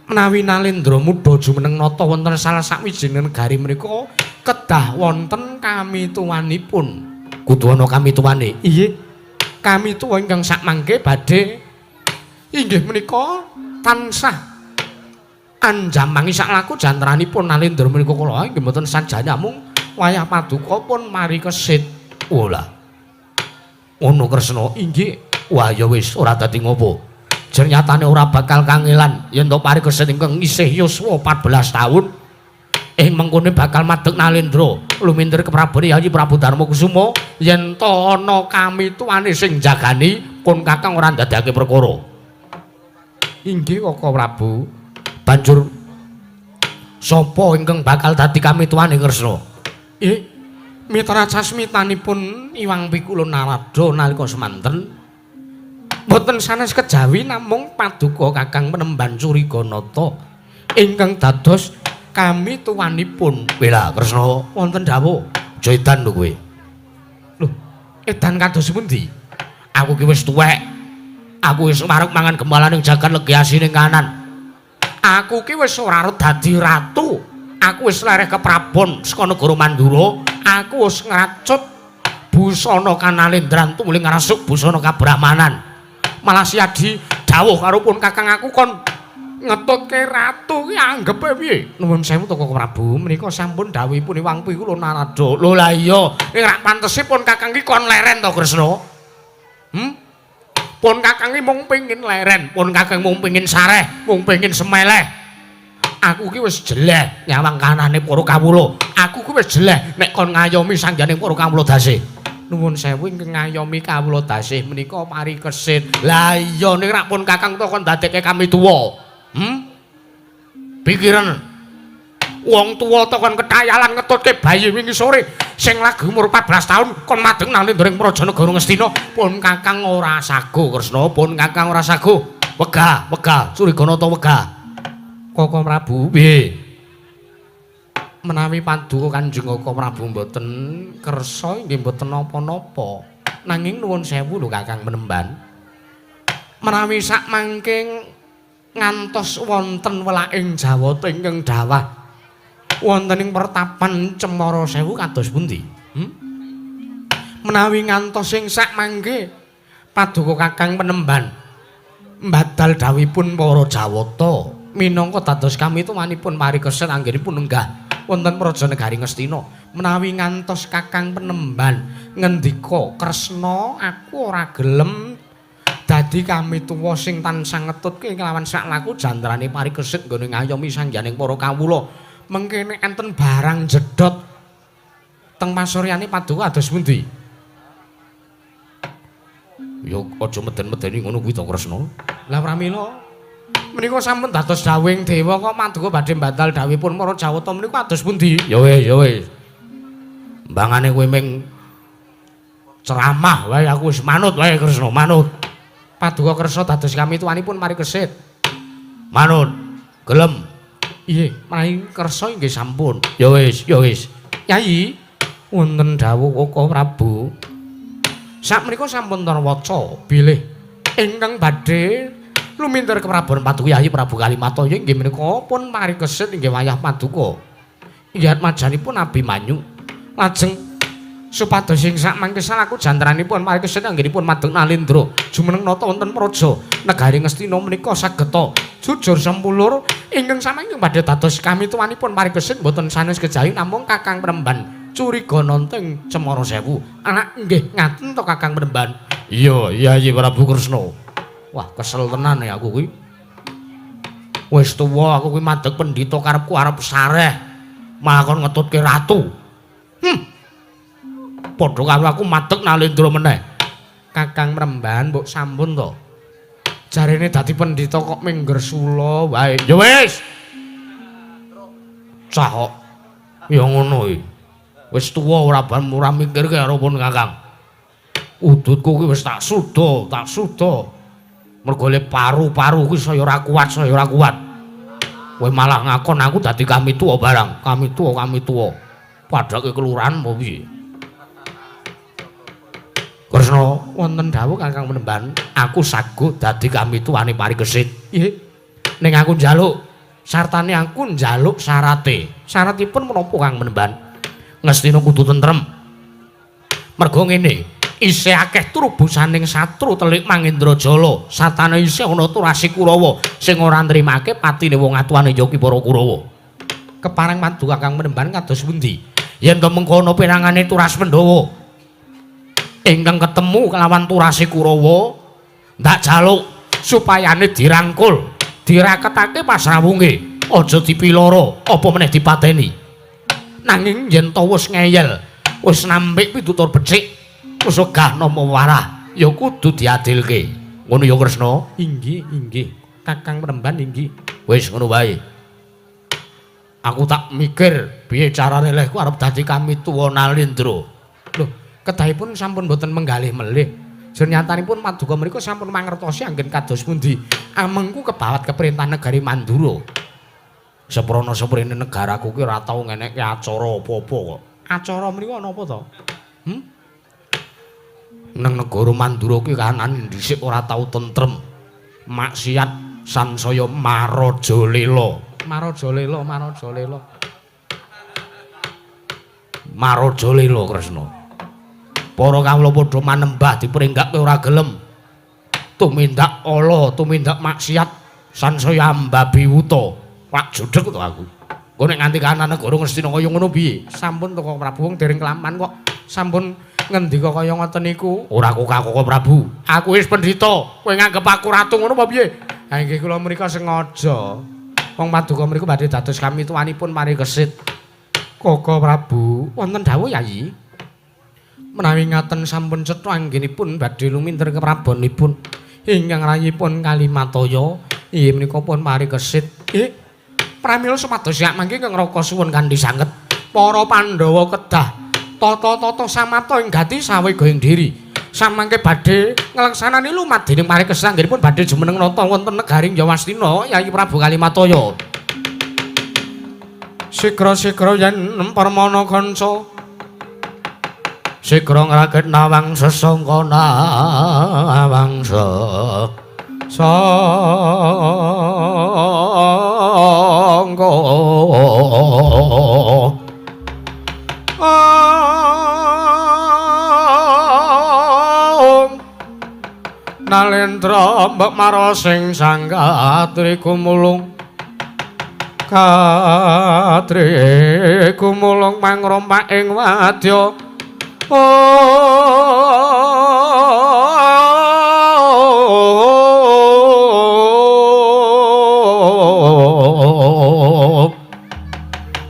Menawi Nalendra muda jumeneng nata wonten salah sawijining negari menika kedah wonten kamituwanipun. Kudu ana kamituwane. Inggih. Kamituwa ingkang sakmangke badhe inggih menika tansah anjamangi saklaku jantranipun Nalendra menika kula inggih mboten sajane namung wayah paduka pun mari kesit. Ola. Ngono Kresna. Inggih. Wah ya wis ora dadi ngopo. Jernyatane ora bakal kangelan yen to pari kesit ingkang isih yuswa 14 taun ing mengkone bakal madeg Nalendra lumintir ke Prabu Yayi Prabu Darma Kusuma yen to ana kamituwane sing jagani pun Kakang ora ndadekake perkara. Inggih Koko Prabu. Banjur sapa ingkang bakal dadi kamituwane Kresna? Mitra sasmitanipun Iwang Pikula Narada nalika semanten mboten sanes kejawi namung paduka Kakang Penemban Curiganata ingkang dados kamituwanipun. Wela Kresna wonten dawuh. Aja edan lho kowe. Lho, edan kados pundi? Aku ki wis tuwek. Aku wis marek mangan gemalaning jagat legi asine kanan. Aku ki wis ora arep dadi ratu. Aku wis lereh keprabon saka negara Mandura. Aku wis ngracut busana kanalendran tumuli ngrasuk busana kabrahmanan. Malah siadi dawuh karo pun Kakang aku kon ngetutke ratu ki anggepe piye? Nuwun sewu Koko Prabu, menika sampun dawuhipun Hyang Pikula Narada. Lho lah iya, ning rak pantese pun Kakang ki kon leren to Kresna? Pun Kakang ki mung pengin leren, pun Kakang mung pengin sareh, mung pengin semeleh. Aku ki wis jeleh nyawang kanane para kawula. Aku ki wis jeleh nek kon ngayomi sangganing para kawula dasih. Nuwun sewu ingkang ngayomi kawula dasih menika Parikesit. Lah iya ning rak pun Kakang to kon dadekke kami tuwa. Pikiran wong tuwa to kon ketayalan ngetutke bayi wingi sore sing lagi umur 14 tahun kon madeg nalindra ing Praja Negara Ngastina. Pun Kakang ora sago Kresna, pun Kakang ora sago. Wegah, wegah, Curiganata wegah. Koko Prabu, piye? Menawi paduka Kanjeng Koko Prabu mboten kersa inggih mboten napa-napa. Nanging nuwun sewu lho Kakang Penemban. Menawi sak mangke ngantos wonten welaking Jawata ingkang dawah wonten ing pertapan Cemara Sewu kados pundi? Menawi ngantos ing sak mangke paduka Kakang Penemban mbadal dawuhipun para Jawata minangka dados kamituwanipun Parikesit anggenipun lenggah wonten Praja Negari Ngastina. Menawi ngantos Kakang Penemban ngendika, "Kresna, aku ora gelem dadi kamituwa sing tansah ngetutke kelawan sak laku jantrane Parikesit nggone ngayomi sangganing para kawula." Mengke nek enten barang jedhot teng pasuryane paduka kados pundi? Ya aja meden-medeni ngono kuwi to Kresna. Lah pramila menika sampun dados dawuhing dewa kok paduka badhe mbadal dawuhipun para Jawata menika kados pundi? Ya wis, ya wis. Mbangane kowe ming ceramah wae aku wis manut wae Kresna, manut. Paduka kersa dados kamituwanipun Parikesit. Manut. Gelem. Iya, menawi kersa inggih sampun. Ya wis, ya wis. Yai, wonten dawuh Koko Prabu. Sakmenika sampun terwaca bilih ingkang badhe lumintir keprabon Paduka Yayi Prabu Kalimataya inggih menika pun Parikesit inggih wayah paduka. Inggih atmajanipun Abimanyu. Lajeng supados ing sak mangke salaku jantranipun Parikesit anggenipun madeg nalindra jumeneng nata wonten praja negari Ngastina menika sageta jujur sempulur ingkang samangke badhe dados kamituwanipun Parikesit mboten sanes kejawi namung Kakang Penemban Curiganata ing Cemara Sewu. Anak nggih ngaten to Kakang Penemban? Iya, iya Yayi Prabu Kresna. Wah, kesel tenan ya aku kuwi. Wis tuwa aku kuwi madeg pendhita karepku arep sareh. Malah kon ngetutke ratu. Padha karo aku madeg nalindra meneh. Kakang Penemban mbok sampun to. Jarene dadi pendhita kok ming gresula wae. Ya wis. Cah kok. Ya ngono iki. Wis tuwa ora ban ora mikirke karo pun Kakang. Udutku kuwi wis tak suda, tak suda. Mergo le paru-paru kuwi saya ora kuat, saya ora kuat. Kowe malah ngakon aku dadi kamituwa barang, kamituwa, kamituwa. Padake kelurahan apa piye? Kresna, wonten dawuh Kakang Penemban, aku saguh dadi kamituwane Parikesit. Nggih. Ning aku njaluk, sartane aku njaluk syarate. Syaratipun menapa Kang Penemban? Ngastina kudu tentrem. Mergo ngene, isih akeh trubusaning satru telik Mangendrajala, satane isih ana Turasi Kurawa sing ora nrimake patine wong atuwane ya ki para Kurawa. Kepareng paduka Kakang Penemban kados pundi? Yen to mengkono perangane Turas Pandhawa ingkang ketemu kelawan Turasi Kurawa, ndak jaluk supayane dirangkul, diraketake pasrawunge, aja dipiloro, apa meneh dipateni. Nanging yen to wis ngeyel, wis nampik pitutur becik, wis wegah nampa warah, ya kudu diadilke. Ngono ya Kresna? Inggih, inggih. Kakang Penemban inggih. Wis ngono wae. Aku tak mikir piye carane lehku arep dadi kamituwa Nalindra. Lho, kedahipun sampun mboten menggalih melih. Jernyatanipun paduka mriku sampun mangertosi anggen kados pundi amengku kebawat keperintah negari Mandura. Seprana-seprene negaraku ki ora tau ngenekke acara apa-apa kok. Acara mriku ana apa to? Nang negara Mandura ki kahanan dhisik ora tau tentrem. Maksiat sansaya marajalela. Marajalela, marajalela. Marajalela Kresna. Para kawula padha manembah diperinggake ora gelem. Tumindak ala, tumindak maksiat sansaya ambabi wuta. Wak judeg to aku. Engko nek nganti kahanan negara Ngastina kaya ngono piye? Sampun to Koko Prabu wong dereng kelaman kok sampun ngendika kaya ngoten niku. Ora kok Prabu. Aku wis pendhita. Kowe nganggep aku ratu ngono apa piye? Ha inggih kula mriko sengaja. Wong paduka mriku badhe dados kamituwanipun Parikesit. Koko Prabu, wonten dawuh Yayi. Menawi ngaten sampun cetha anggenipun badhe luminter keprabonipun ingkang rayipun Kalimataya inggih menika pun Parikesit. Pramila supados yak mangke ingkang Raka suwun kanthi sanget. Para Pandhawa kedah tata-tata samapta ing gati sawega ing diri. Samangke badhe nglaksanani lumadining Parikesit anggenipun badhe jumeneng nata wonten negaring Yawastina Yayi Prabu Kalimataya. Sigra-sigra yen permana kanca sigra ngragit nawang sesangka nawang sangka. Nalendra mbok marosing sangkatri gumulung katri gumulung mangrompak ing wadya.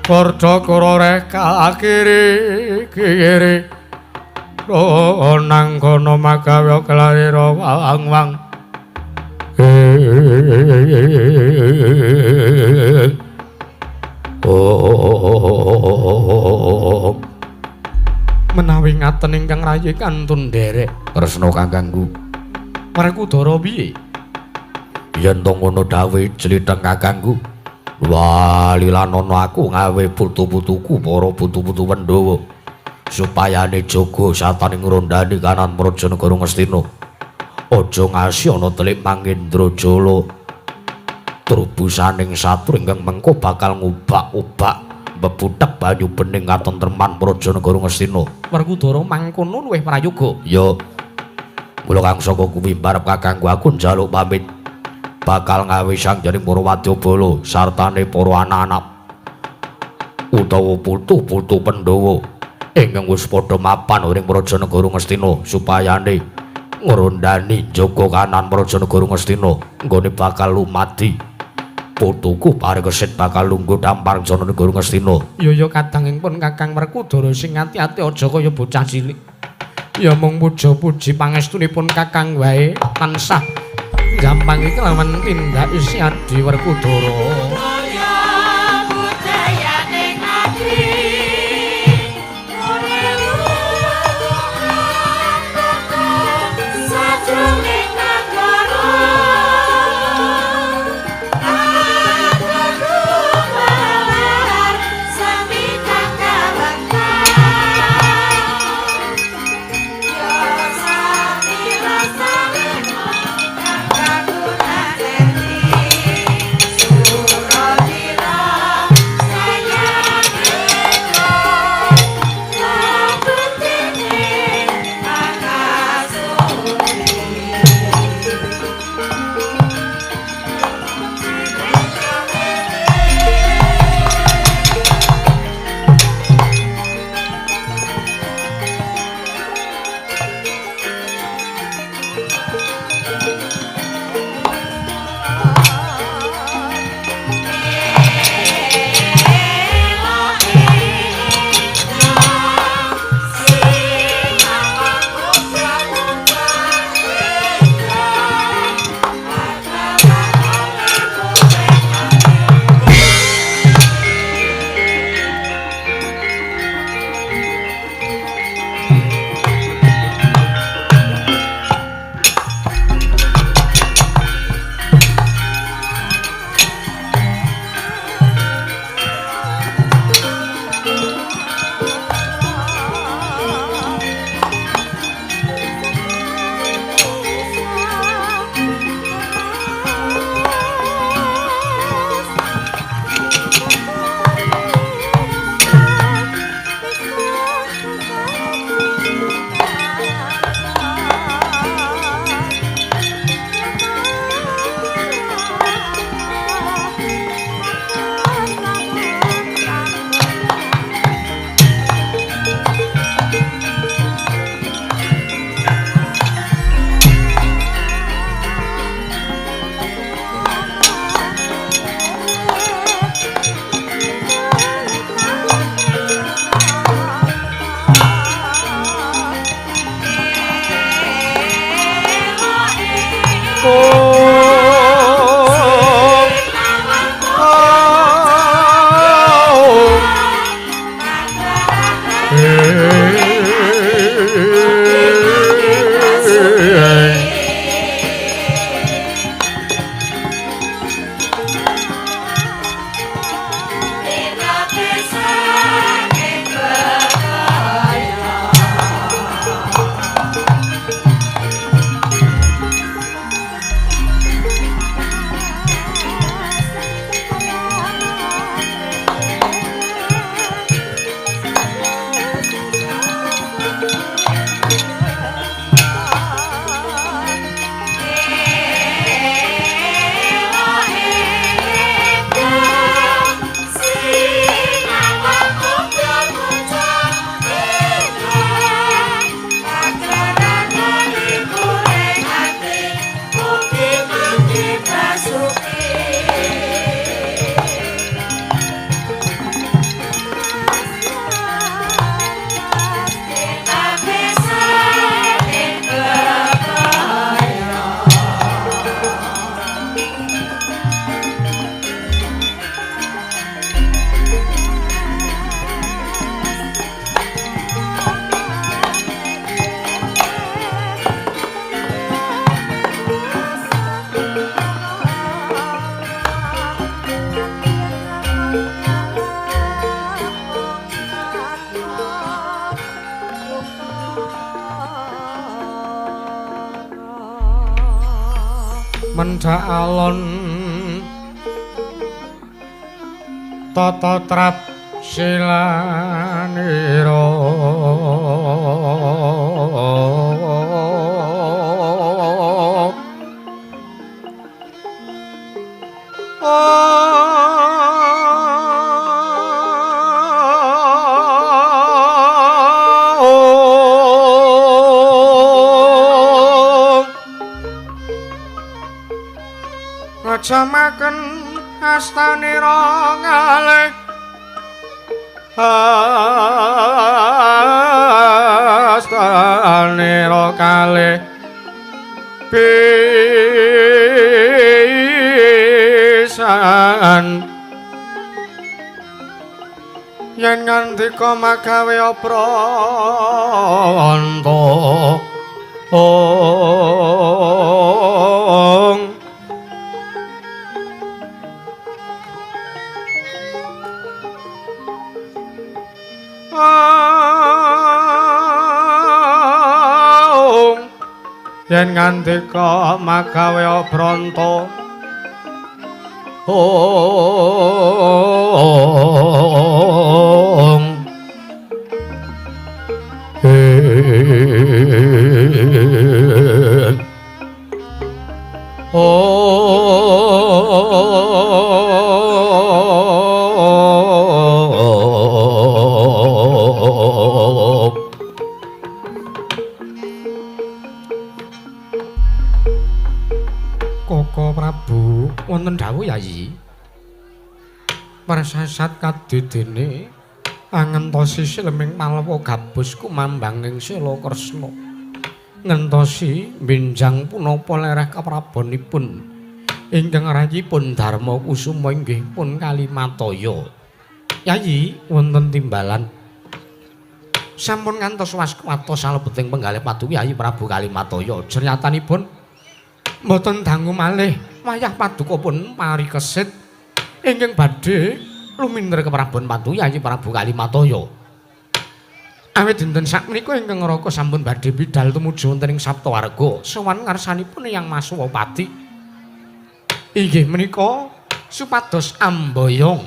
Kordo kororeh kakiri kiri nang kono magawe kelarira wang-wang. Menawi ngaten ingkang rayi kantun nderek Kresna kakangku. Werkudara piye? Yen to ngono dawuhe jlitheng kakangku. Walilanana aku ngawe putu-putuku para putu-putu Pandhawa supayane jaga sataning ngrondani kanan praja negara Ngastina. Aja ngasi ana telik Mangendrajala. Trubusaning satru ingkang mengko bakal ngubak-ubak mbebutek banyu bening katentreman praja negara Ngastina. Werkudara mangkono luwih prayoga. Ya. Mula kang saka kuwi barep kakangku aku njaluk pamit. Bakal ngawe sangjaning para wadyabala sartane para anak-anak utawa putu-putu Pandhawa ingkang wis padha mapan ing praja negara Ngastina supayane ngrondani jaga kanan praja negara Ngastina nggone bakal lumadi. Putuku Parikesit bakal lungguh dampar jana negara Ngastina. Ya ya kadangipun Kakang Werkudara sing ati-ati aja kaya bocah cilik. Ya mung puja-puji pangestunipun Kakang wae tansah gampang iki lawan tindak isi Adi Werkudara. Surah Mendhak alon tata trap silanira. Ngejamaken astanira ngalih astanira kalih pisan yen ngandika magawe apranta. Ong yen ngandika magawe apranta. Ong Koko Prabu wonten dawuh Yayi. Prasasat kadidene angentosi sileming palwa gabus kumambang ing Sela Kresna. Ngentosi benjang punapa lereh kaprabonipun ingkang rayipun Darma Kusuma inggih pun Kalimataya. Yayi wonten timbalan. Sampun ngantos waskwata salebeting penggalih paduka Yayi Prabu Kalimataya. Jernyatanipun mboten dangu malih wayah paduka pun parikesit ingkang badhe luminder keprabon paduka Yayi Prabu Kalimataya. Awit dinten sakmenika ingkang Raka sampun badhe bidal tumuju wonten ing Saptawarga sowan ngarsanipun Eyang Masuwapati. Inggih menika supados amboyong.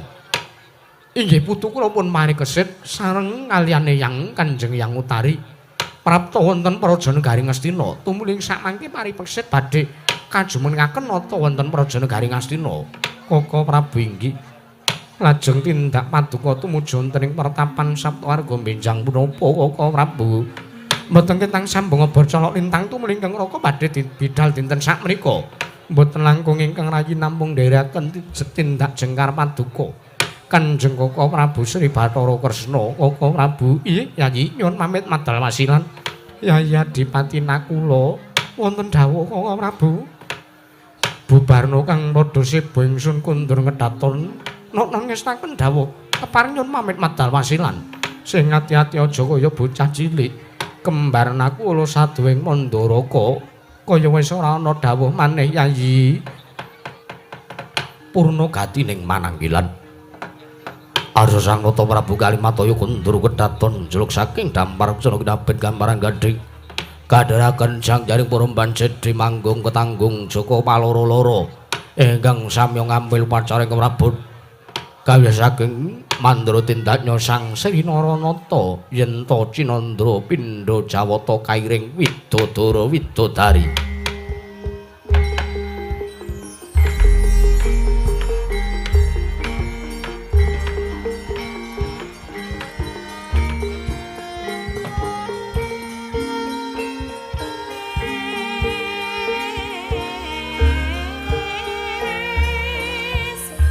Inggih putu kula pun parikesit sareng kaliyan Eyang Kanjeng Eyang Utari prapta wonten Praja Negari Ngastina. Tumuli sakmangke parikesit badhe kajumenengaken nata wonten Praja Negari Ngastina. Koko Prabu inggih lajeng tindak paduka tumuju wonten ing pertapan Saptawarga benjang punapa Koko Prabu. Mboten ketang sambung obor colok lintang tumuli ingkang Raka badhe bidal dinten sakmenika. Mboten langkung ingkang rayi namung nderekaken tindak jengkar paduka. Kanjeng Koko Prabu Sri Bathara Kresna. Koko Prabu iya Yayi nyuwun pamit madal wasilan. Yayi Adipati Nakula wonten dawuh Koko Prabu. Bubarno kang padha seba ingsun kundur ngedaton nokno ngestaken dawuh kepareng nyuwun pamit madal wasilan. Sing ati-ati aja kaya bocah cilik. Kembar Nakula saduwing Mandaraka kaya wis ora ana dawuh maneh Yayi. Purna gatining mananggilan. Arsa Sang Nata Prabu Kalimataya kundur kedaton jeluk saking dampar kusana kinabet gambaran gading. Kadharaken sang jaring para bancedhi manggung ketanggung Jaka paloro-loro ingkang samya ngambil pacaring Prabu. Kawya saking mandra tindaknya Sang Sri Naranata yen ta cinandra pindha jawata kairing widodara widodari. Bisa.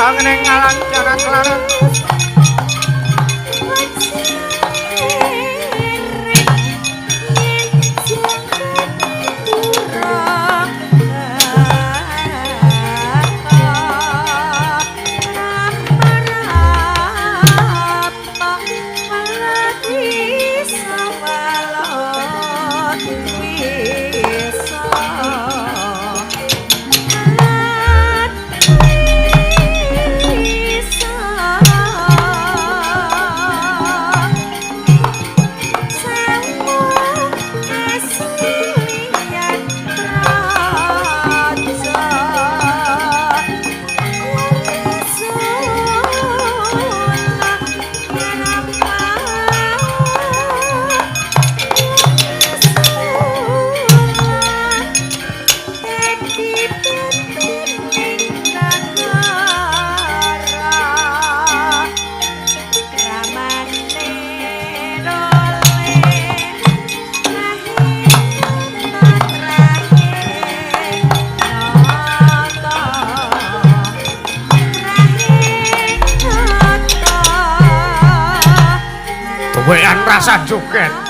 Ning alang jarak larang. Wean rasa joget.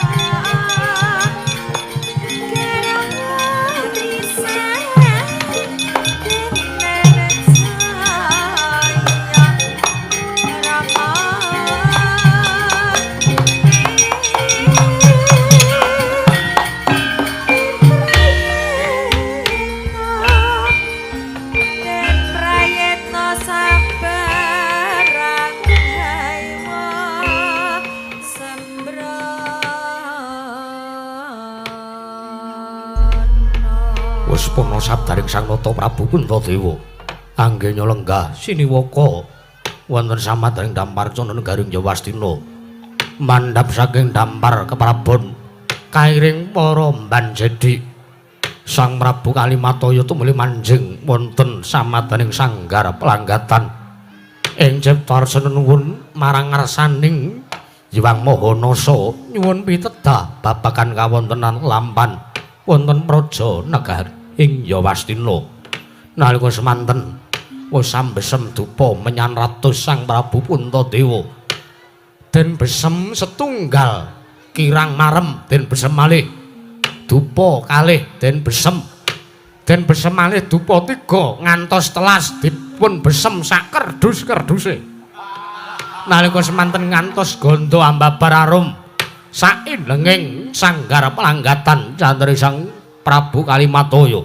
Purna sabdaring Sang Nata Prabu Puntadewa anggenya lenggah siniwaka wonten samadharing dampar cana negaring Jawastina mandhap saking dampar keprabon kairing para mbanjedi Sang Prabu Kalimataya tumuli manjing wonten samadhaning sanggar pelanggatan ing cipta nuwun marang ngarsaning Hyang Maha Nasa nyuwun pitedah babagan kawontenan lampan wonten praja negari ing Yawastina. Nalika semanten wis sambesem dupa menyan ratus Sang Prabu Puntadewa. Den besem setunggal kirang marem den besem malih dupa kalih den besem. Den besem malih dupa tiga ngantos telas dipun besem sak kerdus-kerduse. Nalika semanten ngantos gandha ambabar arum saindenging sanggar pelanggatan candre Sang Prabu Kalimataya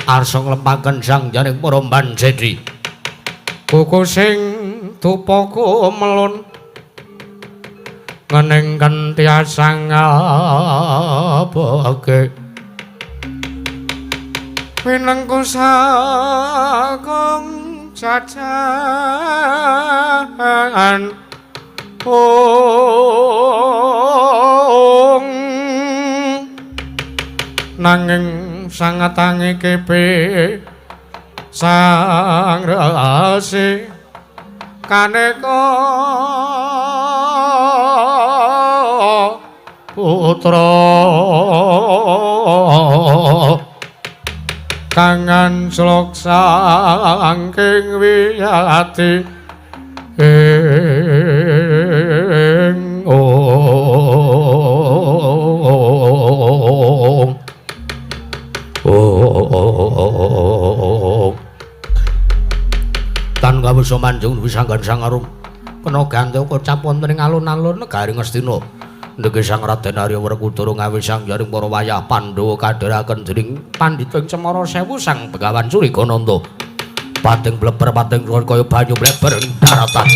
arsa nglempaken sang jaring para mbanjedi. Kuku sing dupa kumelun ngening kentiasang ngabake winengku sakung jajan ong nanging sangatangi kepe sang rasi kaneka putra kang anjlok saking wiyati ing ong. Tan kawisa manjung wisanggan sang arum kena ganti kocap wonten ing alun-alun negari Ngastina. Ndege Sang Raden Arya Werkudara ngawisang jaring para wayah Pandhawa kadheraken dening pandhita ing Cemara Sewu Sang Begawan Surigananda. Pating bleber pating kaya banyu bleber ing daratan.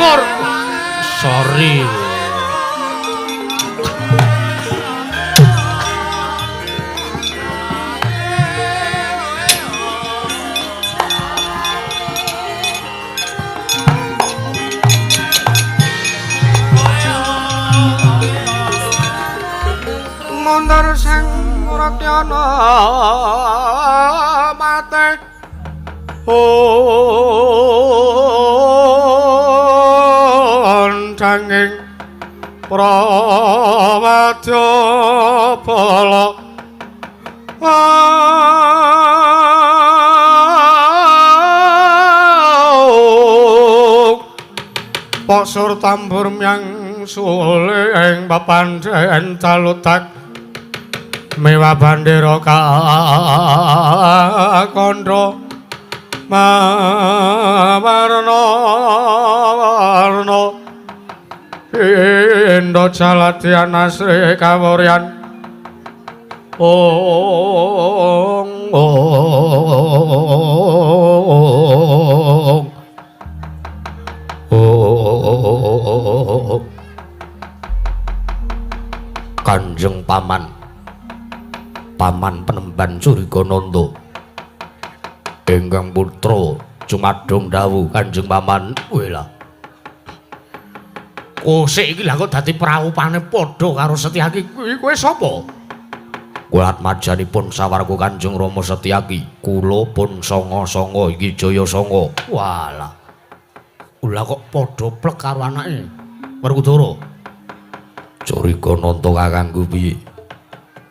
Timur. Sorry. Mundur sang Rakyana mate on canging prawadya bala Pasur tambur myang suling papandhen calutak mewah bandera kandha mawarna warna indha jaladian asri kawuryan ong ong ong. Kanjeng Paman, Paman Penemban Curigananda ingkang putra cumadung dawuh Kanjeng Paman. Wela Kosik iki lha kok dadi praupane padha karo Setyaki. Kuwi kowe sapa? Kula atmajanipun sawarga Kanjeng Rama Setyaki. Kula pun sanga-sanga iki Jaya Sanga. Walah. Lah kok padha plek karo anake Werkudara. Curigananda kakangku piye?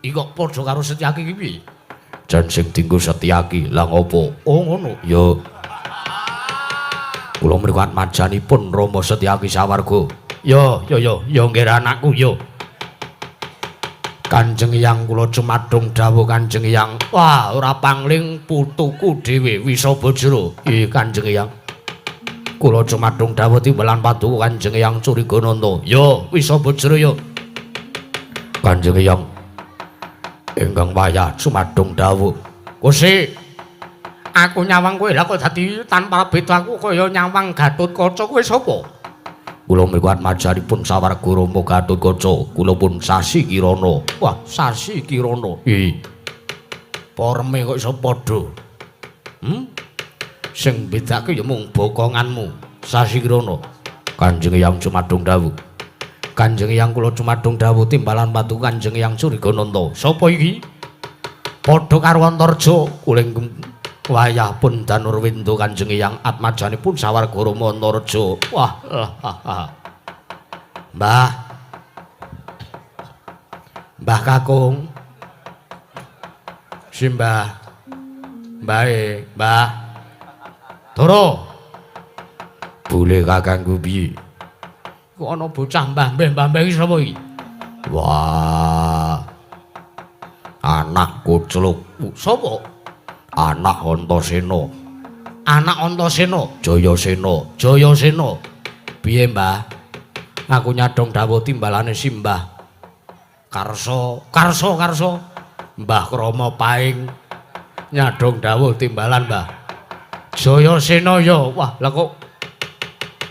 Iki kok padha karo Setyaki iki piye? Jan sing dinggo Setyaki. Lah ngopo? Oh ngono. Ya. Kula mriku atmajanipun Rama Setyaki sawarga. Yo yo yo yo nggih anakku yo. Kanjeng Hyang kula cumadung dawuh Kanjeng Hyang. Wah, ora pangling putuku dhewe Wisabajra. Nggih Kanjeng Hyang. Kula cumadung dawuh timbalan paduka Kanjeng Hyang Curigananda. Yo Wisabajra yo. Kanjeng Hyang ingkang wayah cumadung dawuh. Gusti, aku nyawang kowe lha kok dadi tanpa beda aku kaya nyawang Gatotkaca. Kowe sapa? Kula mriku atmajanipun sawarga Rama Gatotkaca. Kula pun Sasi Kirana. Wah, Sasi Kirana. Nggih. Porme kok iso padha. Sing bedake ya mung bokonganmu, Sasi Kirana. Kanjeng Hyang cumadung dawuh. Kanjeng Hyang kula cumadung dawuh timbalan paduka Kanjeng Hyang Curigananda. Sapa iki? Padha karo Antarja. Kuling wayah pun Danurwinda Kanjeng Hyang atmajanipun sawarga Rama Antarja. Wah, lah. Mbah. Mbah Kakung. Simbah. Mbae, Mbah. Doro. Boleh kakangku piye? Kok ana bocah mbah mbah mbah iki sapa iki? Wah. Anak kucluk. Sapa? Anak Antasena. Anak Antasena. Jayasena. Jayasena. Piye, Mbah? Aku nyadong dawuh timbalane Simbah. Karsa, Karsa, Karsa. Mbah Krama Paing nyadong dawuh timbalan, Mbah. Jayasena ya. Wah, lah kok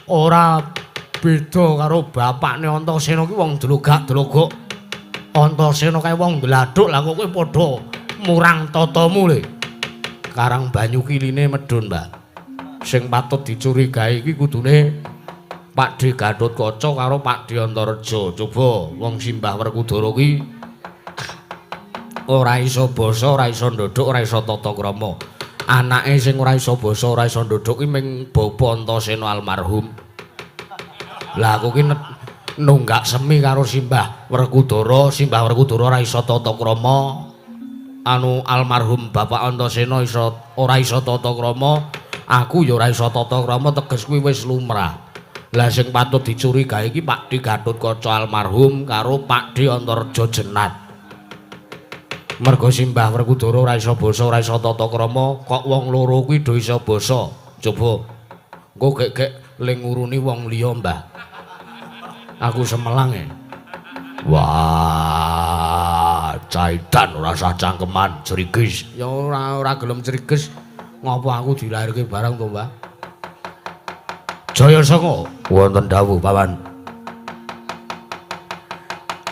ora beda karo bapakne Antasena ki wong dlogak-dlogok. Antasena kae wong ndladuk, lah kok kowe padha murang tatamu le. Karang banyu kiline medhun, Mbah. Sing patut dicurigai iki kudune Pak D Gatotkaca karo Pak D Antareja. Coba wong Simbah Werkudara ki ora iso basa, ora iso ndodhok, ora iso tata krama. Anake sing ora iso basa, ora iso ndodhok ki ming bapa Antasena almarhum. Lah aku ki nunggak semi karo Simbah Werkudara, Simbah Werkudara ora iso tata krama. Anu almarhum Bapak Antasena iso ora iso tata krama, aku ya ora iso tata krama, teges kuwi wis lumrah. Lah sing patut dicurigai iki Pak D Gatotkaca almarhum karo Pak D Antareja Jenat. Mergo Simbah Werkudara ora iso basa, ora iso tata krama, kok wong loro kuwi do iso basa. Coba engko gek-gek ling nguruni wong liya, Mbah. Aku semelang e. Wah, caitan ora usah cangkeman, crigis. Ya ora ora gelem crigis. Ngopo aku dilairke barang to, Mbah? Jaya Sanga wonten dawuh Paman.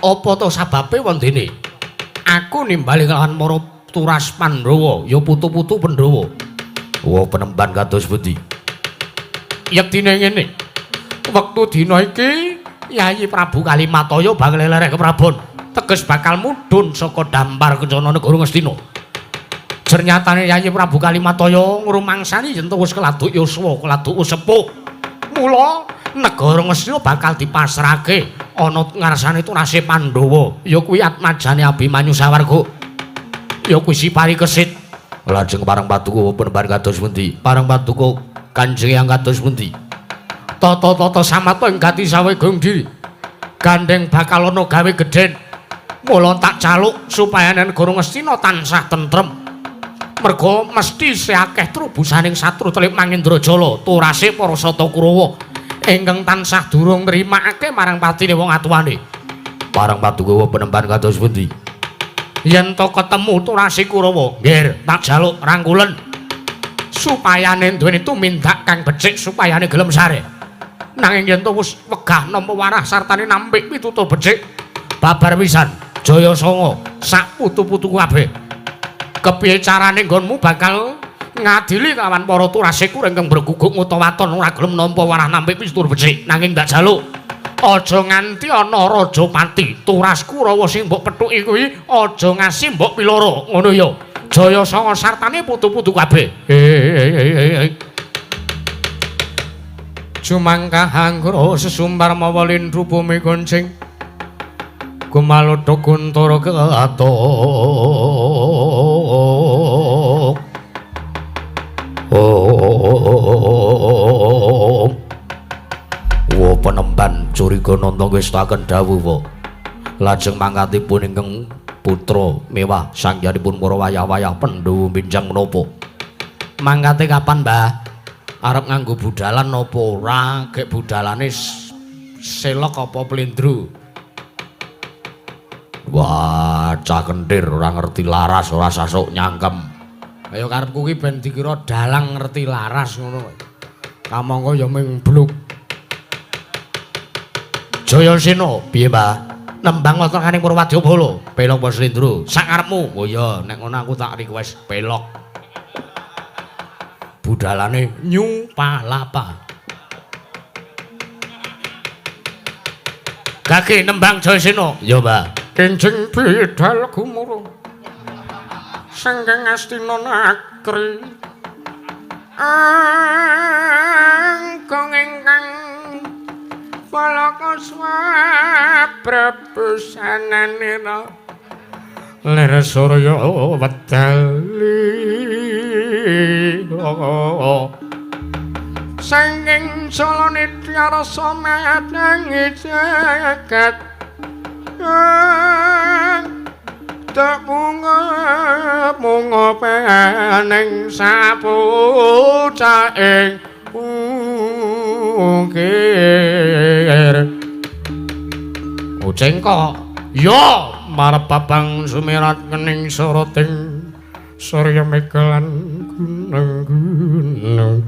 Apa to sababe wondene? Aku nimbali kelawan para turas Pandhawa, ya putu-putu Pandhawa. Wa penemban kados pundi? Yektine ngene. Wektu dina iki Yayi Prabu Kalimataya bakal lereh keprabon. Teges bakal mudhun saka dampar kencana negara Ngastina. Jernyatane Yayi Prabu Kalimataya ngrumangsani yen wis keladuk yuswa, keladuk sepuh. Mula negara Ngastina bakal dipasrahke ana ngarsane turase Pandhawa. Ya kuwi atmajane Abimanyu sawarga. Ya kuwi si Parikesit. Lajeng parang paduka penemban kados pundi? Parang paduka Kanjeng Eyang kados pundi? Tata-tata samata ing gati sawegong diri. Gandeng bakal ana gawe gedhen. Mula tak caluk supaya negara Ngastina tansah tentrem. Merga mesti isih akeh trubusaning satru telip Mangendrajala turase para Sata Kurawa ingkang tansah durung nrimakake marang patine wong atuwane. Parang paduka penemban kados pundi? Yen to ketemu turase Kurawa, nggih, tak jaluk rangkulen supayane duweni tumindak kang becik supayane gelem sare. Nanging yen to wis wegah nampa warah sartane nampik pitutur becik babar pisan Jaya Sanga sak putu-putuku kabeh. Kepiye carane nggonmu bakal ngadili kawan para turase Kurawa ingkang berguguk ngutawaton ora gelem nampa warah nampik pitutur becik. Nanging ndak jaluk aja nganti ana Rajapati turas Kurawa sing mbok pethuki kuwi aja ngasi mbok piloro ngono ya. Jaya Sanga sartane putu-putu kabeh. Jumangkah anggara sesumbar mawa lindru bumi goncing gumalodha guntara keatuk. Wa penemban curiga nanta ngestaken dawuh wa. Lajeng mangkatipun ingkang putra mewah sangyanipun para wayah-wayah Pandhawa benjang menapa? Mangkate kapan, Mbah? Arep nganggo budalan apa ora? Gek budalane selok apa plindru? Wah, cah kentir ora ngerti laras, ora sasuk nyangkem. Kaya karepku ki ben dikira dalang ngerti laras ngono. Kamangka ya ming bluk. Jayasena, piye, Mbah? Nembang wonten kaning Purwadyabala, pelok apa slendro? Sak karepmu. Oh iya, nek ngono aku tak request pelok. Budalane New Palapa. Gage nembang Jayasena. Ya, Mbah. Kenjeng bidal gumuruh sangking Astina nakri angkong ingkang palaka swabrabusananira lir surya wedal sangking Jalanitya rasa madangi jagat tak bunga bunga pening sapucaing ukir. Uceng kok ya marep babang sumirat kening soroting surya megalan gunung-gunung.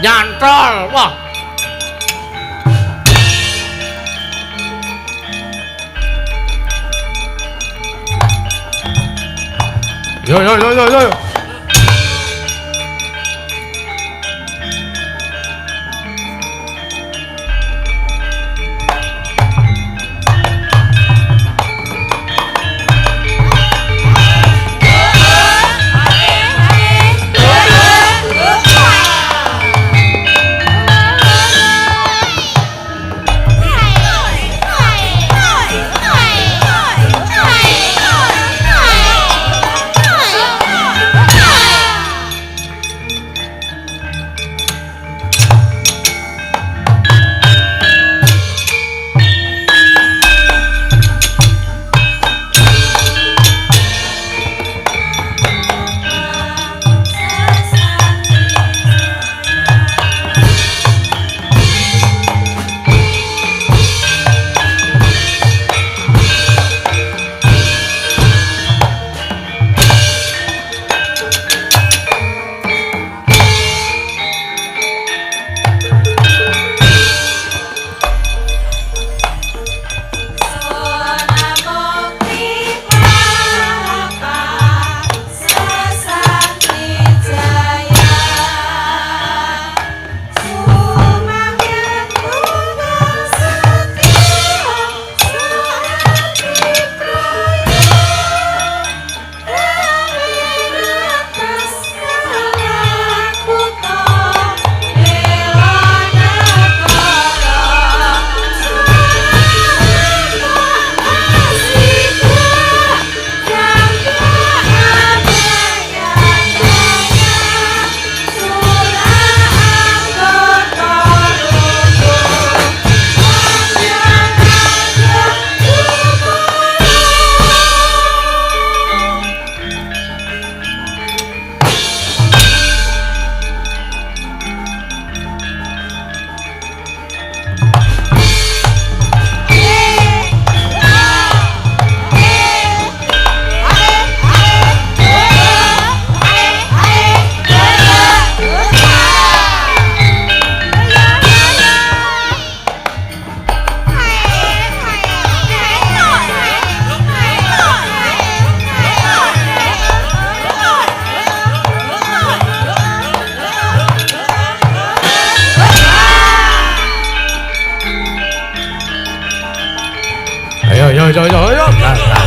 Nyantol. Wah. Yo yo yo yo yo. Yo yo yo yo.